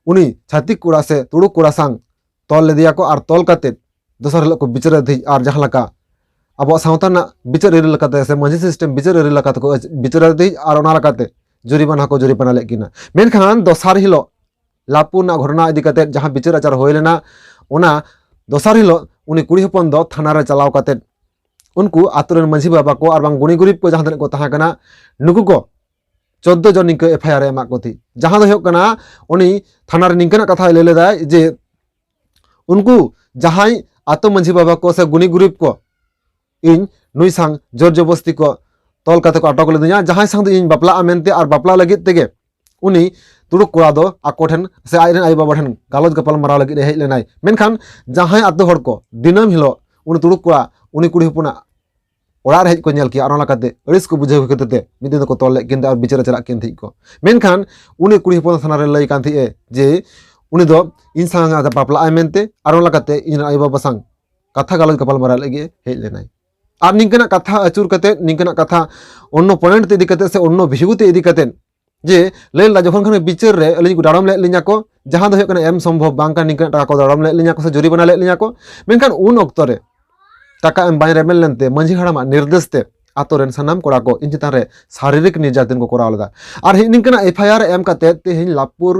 ᱩᱱᱤ ᱪᱷᱟᱹᱛᱤᱠ ᱠᱚᱲᱟ ᱥᱮ ᱛᱩᱲᱩᱠ ᱠᱚᱲᱟ ᱥᱟᱶ ᱛᱚᱞ ᱞᱮᱫᱮᱭᱟᱠᱚ ᱟᱨ ᱛᱚᱞ ᱠᱟᱛᱮ ᱫᱚᱥᱟᱨ ᱦᱤᱞᱳᱜ ᱠᱚ ᱵᱤᱪᱟᱹᱨ ᱟᱫᱮ ᱛᱟᱦᱮᱸᱫ᱾ ᱟᱨ ᱡᱟᱦᱟᱸ ᱞᱮᱠᱟ ᱟᱵᱚᱣᱟᱜ ᱥᱟᱶᱛᱟ ᱨᱮᱱᱟᱜ ᱵᱤᱪᱟᱹᱨ ᱟᱹᱨᱤ ᱞᱮᱠᱟᱛᱮ ᱥᱮ ᱢᱟᱹᱡᱷᱤ ᱥᱤᱥᱴᱮᱢ ᱵᱤᱪᱟᱹᱨ ᱟᱹᱨᱤ ᱞᱮᱠᱟᱛᱮ ᱠᱚ ᱵᱤᱪᱟᱹᱨ ᱟᱫᱮ ᱛᱟᱦᱮᱸᱫ ᱟᱨ ᱚᱱᱟ ᱞᱮᱠᱟᱛᱮ ᱡᱩᱨᱤᱢᱟᱱᱟ ᱦᱚᱸᱠᱚ ᱡᱩᱨᱤᱢᱟᱱᱟ ᱞᱮᱫ ᱠᱤᱱᱟ᱾ ᱢᱮᱱᱠᱷᱟᱱ ᱫᱚᱥᱟᱨ ᱦᱤᱞᱳᱜ ᱞᱟᱵᱷᱯᱩᱨ ᱨᱮᱱᱟᱜ ᱜᱷᱚᱴᱚᱱᱟ ᱤᱫᱤ ᱠᱟᱛᱮ ᱡᱟᱦᱟᱸ ᱵᱤᱪᱟᱹᱨ ᱟᱪᱟᱨ ᱦᱩᱭ ᱞᱮᱱᱟ, ᱚᱱᱟ ᱫᱚᱥᱟᱨ ᱦᱤᱞᱳᱜ ᱩᱱᱤ ᱠᱩᱲᱤ ᱦᱚᱯᱚᱱ ᱫᱚ ᱛᱷᱟᱱᱟ ᱨᱮ ᱪᱟᱞᱟᱣ ᱠᱟᱛᱮ ᱩᱱᱠᱩ ᱟᱛᱳ ᱨᱮᱱ ᱢᱟᱹᱡᱷᱤ ᱵᱟᱵᱟ ᱠᱚ ᱟᱨ ᱵᱟᱝ ᱜᱩᱱᱤ ᱜᱩᱨᱤᱵ ᱠᱚ ᱡᱟᱦᱟᱸ ᱛᱤᱱᱟᱹᱜ ᱠᱚ ᱛᱟᱦᱮᱸ ᱠᱟᱱᱟ, ᱱᱩᱠᱩ ᱠᱚ ᱪᱳᱫᱽᱫᱳ ᱡᱚᱱ ᱱᱤᱝᱠᱟᱹ ᱮᱯᱷ ᱟᱭ ᱟᱨ ᱮ ᱮᱢᱟᱜ ᱠᱚ ᱛᱟᱦᱮᱸᱫ᱾ ᱡᱟᱦᱟᱸ ᱫᱚ ᱦᱩᱭᱩᱜ ᱠᱟᱱᱟ, ᱩᱱᱤ ᱛᱷᱟᱱᱟ ᱨᱮ ᱱᱤᱝᱠᱟᱹᱱᱟᱜ ᱠᱟᱛᱷᱟᱭ ᱞᱟᱹᱭ ᱞᱮᱫᱟᱭ ᱡᱮ ᱩᱱᱠᱩ ᱡᱟᱦᱟᱸᱭ ᱟᱛᱳ ᱢᱟᱹᱡᱷᱤ ᱵᱟᱵᱟ ᱠᱚ ᱥᱮ ᱜᱩᱱᱤ ᱜᱩᱨᱤᱵ ᱠᱚ ᱤᱧ ᱱᱩᱭ ᱥᱟᱝ ᱡᱳᱨ ᱡᱚᱵᱚᱥᱛᱤ ᱠᱚ ᱛᱚᱞ ᱠᱟᱛᱮ ᱠᱚ ᱟᱴᱚᱠ ᱞᱤᱫᱤᱧᱟ, ᱡᱟᱦᱟᱸᱭ ᱥᱟᱝ ᱫᱚ ᱤᱧ ᱵᱟᱯᱞᱟᱜᱼᱟ ᱢᱮᱱᱛᱮ, ᱟᱨ ᱵᱟᱯᱞᱟ ᱞᱟᱹᱜᱤᱫ ᱛᱮᱜᱮ ᱩᱱᱤ ᱛᱩᱲᱩᱠ ᱠᱚᱲᱟ ᱫᱚ ᱟᱠᱚ ᱴᱷᱮᱱ ᱥᱮ ᱟᱡ ᱨᱮᱱ ᱟᱭᱳᱼᱵᱟᱵᱟ ᱴᱷᱮᱱ ᱜᱟᱞᱚᱪ ᱜᱟᱯᱟᱞ ᱢᱟᱨᱟᱣ ᱞᱟᱹᱜᱤᱫ ᱮ ᱦᱮᱡ ᱞᱮᱱᱟᱭ᱾ ᱢᱮᱱᱠᱷᱟᱱ ᱡᱟᱦᱟᱸᱭ ᱟᱛᱳ ᱦᱚᱲ ᱠᱚ ᱫᱤᱱᱟᱹᱢ ᱦᱤᱞᱳᱜ ᱩᱱᱤ ᱛᱩᱲᱩᱠ ᱠᱚᱲᱟ ᱩᱱᱤ ᱠᱩᱲᱤ ᱦᱚᱯᱚᱱᱟᱜ ᱚᱲᱟᱜ ᱨᱮ ᱦᱮᱡ ᱠᱚ ᱧᱮᱞ ᱠᱮᱭᱟ, ᱟᱨ ᱚᱱᱟ ᱞᱮᱠᱟᱛᱮ ᱟᱹᱲᱤᱥ ᱠᱚ ᱵᱩᱡᱷᱟᱹᱣ ᱠᱷᱟᱹᱛᱤᱨ ᱛᱮ ᱢᱤᱫ ᱫᱤᱱ ᱫᱚᱠᱚ ᱛᱚᱞ ᱞᱮᱫ ᱠᱤᱱ ᱛᱮ ᱟᱨ ᱵᱤᱪᱟᱹᱨ ᱟᱪᱟᱨᱟᱜ ᱠᱤᱱ ᱛᱟᱦᱮᱸᱫ ᱠᱚ᱾ ᱢᱮᱱᱠᱷᱟᱱ ᱩᱱᱤ ᱠᱩᱲᱤ ᱦᱚᱯᱚᱱ ᱫᱚ ᱛᱷᱟᱱᱟ ᱨᱮ ᱞᱟᱹᱭ ᱠᱟᱱ ᱛᱟᱦᱮᱸᱫ ᱮ ᱡᱮ ᱩᱱᱤ ᱫᱚ ᱤᱧ ᱥᱟᱶ ᱵᱟᱯᱞᱟᱜ ᱟᱭ ᱢᱮᱱᱛᱮ, ᱟᱨ ᱚᱱᱟ ᱞᱮᱠᱟᱛᱮ ᱤᱧ ᱨᱮᱱ ᱟᱭᱳᱼᱵᱟᱵᱟ ᱥᱟᱶ ᱠᱟᱛᱷᱟ ᱜᱟᱞᱚᱪ ᱜᱟᱯᱟᱞ ᱢᱟᱨᱟᱣ ᱞᱟᱹᱜᱤᱫ ᱮ ᱦᱮᱡ ᱞᱮᱱᱟᱭ᱾ ᱟᱨ ᱱᱤᱝᱠᱟᱹᱱᱟᱜ ᱠᱟᱛᱷᱟ ᱟᱹᱪᱩᱨ ᱠᱟᱛᱮ, ᱱᱤᱝᱠᱟᱹᱱᱟᱜ ᱠᱟᱛᱷᱟ ᱚᱱᱱᱚ ᱯᱚᱭᱮᱱᱴ ᱛᱮ ᱤᱫᱤ ᱠᱟᱛᱮ ᱥᱮ ᱚᱱᱱᱚ ᱵᱷᱤᱭᱩ ᱛᱮ ᱤᱫᱤ ᱠᱟᱛᱮ ᱡᱮ ᱞᱟᱹᱭ ᱞᱮᱫᱟ, ᱡᱚᱠᱷᱚᱱ ᱠᱷᱚᱱ ᱵᱤᱪᱟᱹᱨ ᱨᱮ ᱟᱹᱞᱤᱧ ᱠᱚ ᱰᱟᱲᱚᱢ ᱞᱮᱫ ᱞᱤᱧᱟ ᱠᱚ, ᱡᱟᱦᱟᱸ ᱫᱚ ᱦᱩᱭᱩᱜ ᱠᱟᱱᱟ ᱮᱢ ᱥᱚᱢᱵᱷᱚᱵ ᱵᱟᱝ ᱠᱟᱱᱟ, ᱱᱤᱝᱠᱟᱹᱱᱟᱜ ᱴᱟᱠᱟ ᱠᱚ ᱰᱟᱲᱚᱢ ᱞᱮᱫ ᱞᱤᱧᱟ ᱠᱚ ᱥᱮ ᱡᱩᱨᱤᱢᱟᱱᱟ ᱞᱮᱫ ᱞᱤᱧᱟ ᱠᱚ, ᱢᱮᱱᱠᱷᱟᱱ ᱩᱱ ᱚᱠᱛᱚ ᱨᱮ ᱴᱟᱠᱟ ᱮᱢ ᱵᱟᱭ ᱨᱮᱵᱮᱱ ᱞᱮᱱᱛᱮ ᱢᱟᱹᱡᱷᱤ ᱦᱟᱲᱟᱢᱟᱜ ᱱᱤᱨᱫᱮᱥ ᱛᱮ ᱟᱛᱳ ᱨᱮᱱ ᱥᱟᱱᱟᱢ ᱠᱚᱲᱟ ᱠᱚ ᱤᱧ ᱪᱮᱛᱟᱱ ᱨᱮ ᱥᱟᱨᱤᱨᱤᱠ ᱱᱤᱨᱡᱟᱛᱚᱱ ᱠᱚ ᱠᱚᱨᱟᱣ ᱞᱮᱫᱟ᱾ ᱟᱨ ᱦᱤ- ᱱᱤᱝᱠᱟᱹᱱᱟᱜ ᱮᱯᱷ ᱟᱭ ᱟᱨ ᱮᱢ ᱠᱟᱛᱮ ᱛᱮᱦᱮᱧ ᱞᱟᱵᱷᱯᱩᱨ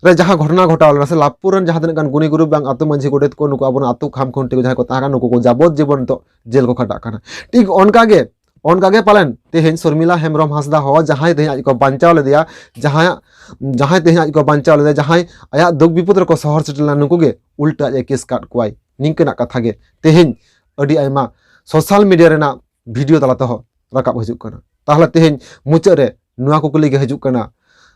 ᱨᱮ ᱡᱟᱦᱟᱸ ᱜᱷᱚᱴᱚᱱᱟ ᱜᱷᱚᱴᱟᱣ ᱞᱮᱱᱟ, ᱥᱮ ᱞᱟᱵᱷᱯᱩᱨ ᱨᱮᱱ ᱡᱟᱦᱟᱸ ᱛᱤᱱᱟᱹᱜ ᱜᱟᱱ ᱜᱩᱱᱤ ᱜᱩᱨᱩ ᱵᱟᱝ ᱟᱛᱳ ᱢᱟᱹᱡᱷᱤ ᱜᱚᱰᱮᱛ ᱠᱚ, ᱱᱩᱠᱩ ᱟᱵᱚᱨᱮᱱ ᱟᱛᱳ ᱠᱷᱟᱢ ᱠᱷᱩᱱᱴᱤ ᱠᱚ ᱡᱟᱦᱟᱸᱭ ᱠᱚ ᱛᱟᱦᱮᱸ ᱠᱟᱱᱟ, ᱱᱩᱠᱩ ᱠᱚ ᱡᱟᱵᱚᱛ ᱡᱤᱵᱚᱱ ᱱᱤᱛᱚᱜ ᱡᱮᱞ ᱠᱚ ᱠᱷᱟᱴᱟᱜ ᱠᱟᱱᱟ᱾ ᱴᱷᱤᱠ ᱚᱱᱠᱟ ᱜᱮ, ᱚᱱᱠᱟ ᱜᱮ ᱯᱟᱞᱮᱱ ᱛᱮᱦᱮᱧ ᱥᱚᱨᱢᱤᱞᱟ ᱦᱮᱢᱵᱨᱚᱢ ᱦᱟᱸᱥᱫᱟ ᱦᱚᱸ ᱡᱟᱦᱟᱸᱭ ᱛᱮᱦᱮᱧ ᱟᱡ ᱠᱚ ᱵᱟᱧᱪᱟᱣ ᱞᱮᱫᱮᱭᱟ, ᱡᱟᱦᱟᱸᱭᱟᱜ, ᱡᱟᱦᱟᱸᱭ ᱛᱮᱦᱮᱧ ᱟᱡ ᱠᱚ ᱵᱟᱧᱪᱟᱣ ᱞᱮᱫᱮᱭᱟ, ᱡᱟᱦᱟᱸᱭ ᱟᱭᱟᱜ ᱫᱩᱠ ᱵᱤᱯᱚᱫ ᱨᱮᱠᱚ ᱥᱚᱦᱚᱨ ᱥᱮᱴᱮᱨ ᱞᱮᱱᱟ, ᱱᱩᱠᱩ ᱜᱮ ᱩᱞᱴᱟᱹ ᱟᱡ ᱮ ᱠᱮᱥ ᱠᱟᱫ ᱠᱚᱣᱟᱭ᱾ ᱱᱤᱝᱠᱟᱹᱱᱟᱜ ᱠᱟᱛᱷᱟ ᱜᱮ ᱛᱮᱦᱮᱧ ᱟᱹᱰᱤ ᱟᱭᱢᱟ ᱥᱳᱥᱟᱞ ᱢᱤᱰᱤᱭᱟ ᱨᱮᱱᱟᱜ ᱵᱷᱤᱰᱤᱭᱳ ᱛᱟᱞᱟ ᱛᱮᱦᱚᱸ ᱨᱟᱠᱟᱵ ᱦᱤᱡᱩᱜ ᱠᱟᱱᱟ᱾ ᱛᱟᱦᱚᱞᱮ ᱛᱮᱦᱮᱧ ᱢᱩᱪᱟᱹᱫ ᱨᱮ ᱱᱚᱣᱟ ᱠᱩᱠᱞᱤ ᱜᱮ ᱦᱤᱡᱩᱜ ᱠᱟᱱᱟ,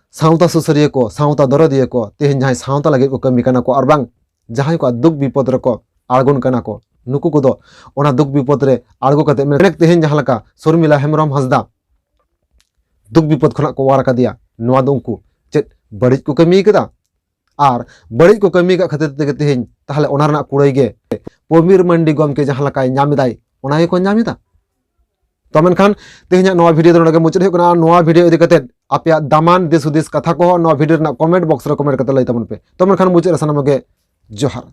ᱥᱟᱶᱛᱟ ᱥᱩᱥᱟᱹᱨᱤᱭᱟᱹ ᱠᱚ, ᱥᱟᱶᱛᱟ ᱫᱚᱨᱚᱫᱤᱭᱟᱹ ᱠᱚ, ᱛᱮᱦᱮᱧ ᱡᱟᱦᱟᱸᱭ ᱥᱟᱶᱛᱟ ᱞᱟᱹᱜᱤᱫ ᱠᱚ ᱠᱟᱹᱢᱤ ᱠᱟᱱᱟ ᱠᱚ, ᱟᱨ ᱵᱟᱝ ᱡᱟᱦᱟᱸᱭ ᱠᱚᱣᱟᱜ ᱫᱩᱠ ᱵᱤᱯᱚᱫ ᱨᱮᱠᱚ ᱟᱬᱜᱚᱱ ᱠᱟᱱᱟ ᱠᱚ, ᱱᱩᱠᱩ ᱠᱚᱫᱚ ᱚᱱᱟ ᱫᱩᱠ ᱵᱤᱯᱚᱫ ᱨᱮ ᱟᱬᱜᱚ ᱠᱟᱛᱮ ᱢᱮᱱ-, ᱛᱮᱦᱮᱧ ᱡᱟᱦᱟᱸ ᱞᱮᱠᱟ ᱥᱚᱨᱢᱤᱞᱟ ᱦᱮᱢᱵᱨᱚᱢ ᱦᱟᱸᱥᱫᱟ ᱫᱩᱠ ᱵᱤᱯᱚᱫ ᱠᱷᱚᱱᱟᱜ ᱠᱚ ᱚᱣᱟᱨ ᱟᱠᱟᱫᱮᱭᱟ, ᱱᱚᱣᱟ ᱫᱚ ᱩᱱᱠᱩ ᱪᱮᱫ ᱵᱟᱹᱲᱤᱡ ᱠᱚ ᱠᱟᱹᱢᱤ ᱠᱟᱫᱟ? ᱟᱨ ᱵᱟᱹᱲᱤᱡ ᱠᱚ ᱠᱟᱹᱢᱤ ᱟᱠᱟᱫ ᱠᱷᱟᱹᱛᱤᱨ ᱛᱮᱜᱮ ᱛᱮᱦᱮᱧ ᱛᱟᱦᱚᱞᱮ ᱚᱱᱟ ᱨᱮᱱᱟᱜ ᱠᱩᱲᱟᱹᱭ ᱜᱮ ᱯᱨᱚᱵᱤᱨ ᱢᱟᱱᱰᱤ ᱜᱚᱢᱠᱮ ᱡᱟᱦᱟᱸ ᱞᱮᱠᱟᱭ ᱧᱟᱢ ᱮᱫᱟᱭ, ᱚᱱᱟ ᱜᱮᱠᱚ ᱧᱟᱢ ᱮᱫᱟ᱾ ᱛᱚ ᱢᱮᱱᱠᱷᱟᱱ ᱛᱮᱦᱮᱧᱟᱜ ᱱᱚᱣᱟ ᱵᱷᱤᱰᱤᱭᱳ ᱫᱚ ᱱᱚᱰᱮ ᱜᱮ ᱢᱩᱪᱟᱹᱫ ᱦᱩᱭᱩᱜ ᱠᱟᱱᱟ᱾ ᱟᱨ ᱱᱚᱣᱟ ᱵᱷᱤᱰᱤᱭᱳ ᱤᱫᱤ ᱠᱟᱛᱮ ᱟᱯᱮᱭᱟᱜ ᱫᱟᱢᱟᱱ ᱫᱤᱥ ᱦᱩᱫᱤᱥ ᱠᱟᱛᱷᱟ ᱠᱚᱦᱚᱸ ᱱᱚᱣᱟ ᱵᱷᱤᱰᱤᱭᱳ ᱨᱮᱱᱟᱜ ᱠᱚᱢᱮᱱᱴ ᱵᱚᱠᱥ ᱨᱮ ᱠᱚᱢᱮᱱᱴ ᱠᱟᱛᱮ ᱞᱟᱹᱭ ᱛᱟᱵᱚᱱ ᱯᱮ᱾ ᱛᱚ ᱢᱮᱱᱠᱷᱟᱱ ᱢᱩᱪᱟᱹᱫ ᱨᱮ ᱥᱟᱱᱟᱢ ᱜᱮ ᱡᱚᱦᱟᱨ᱾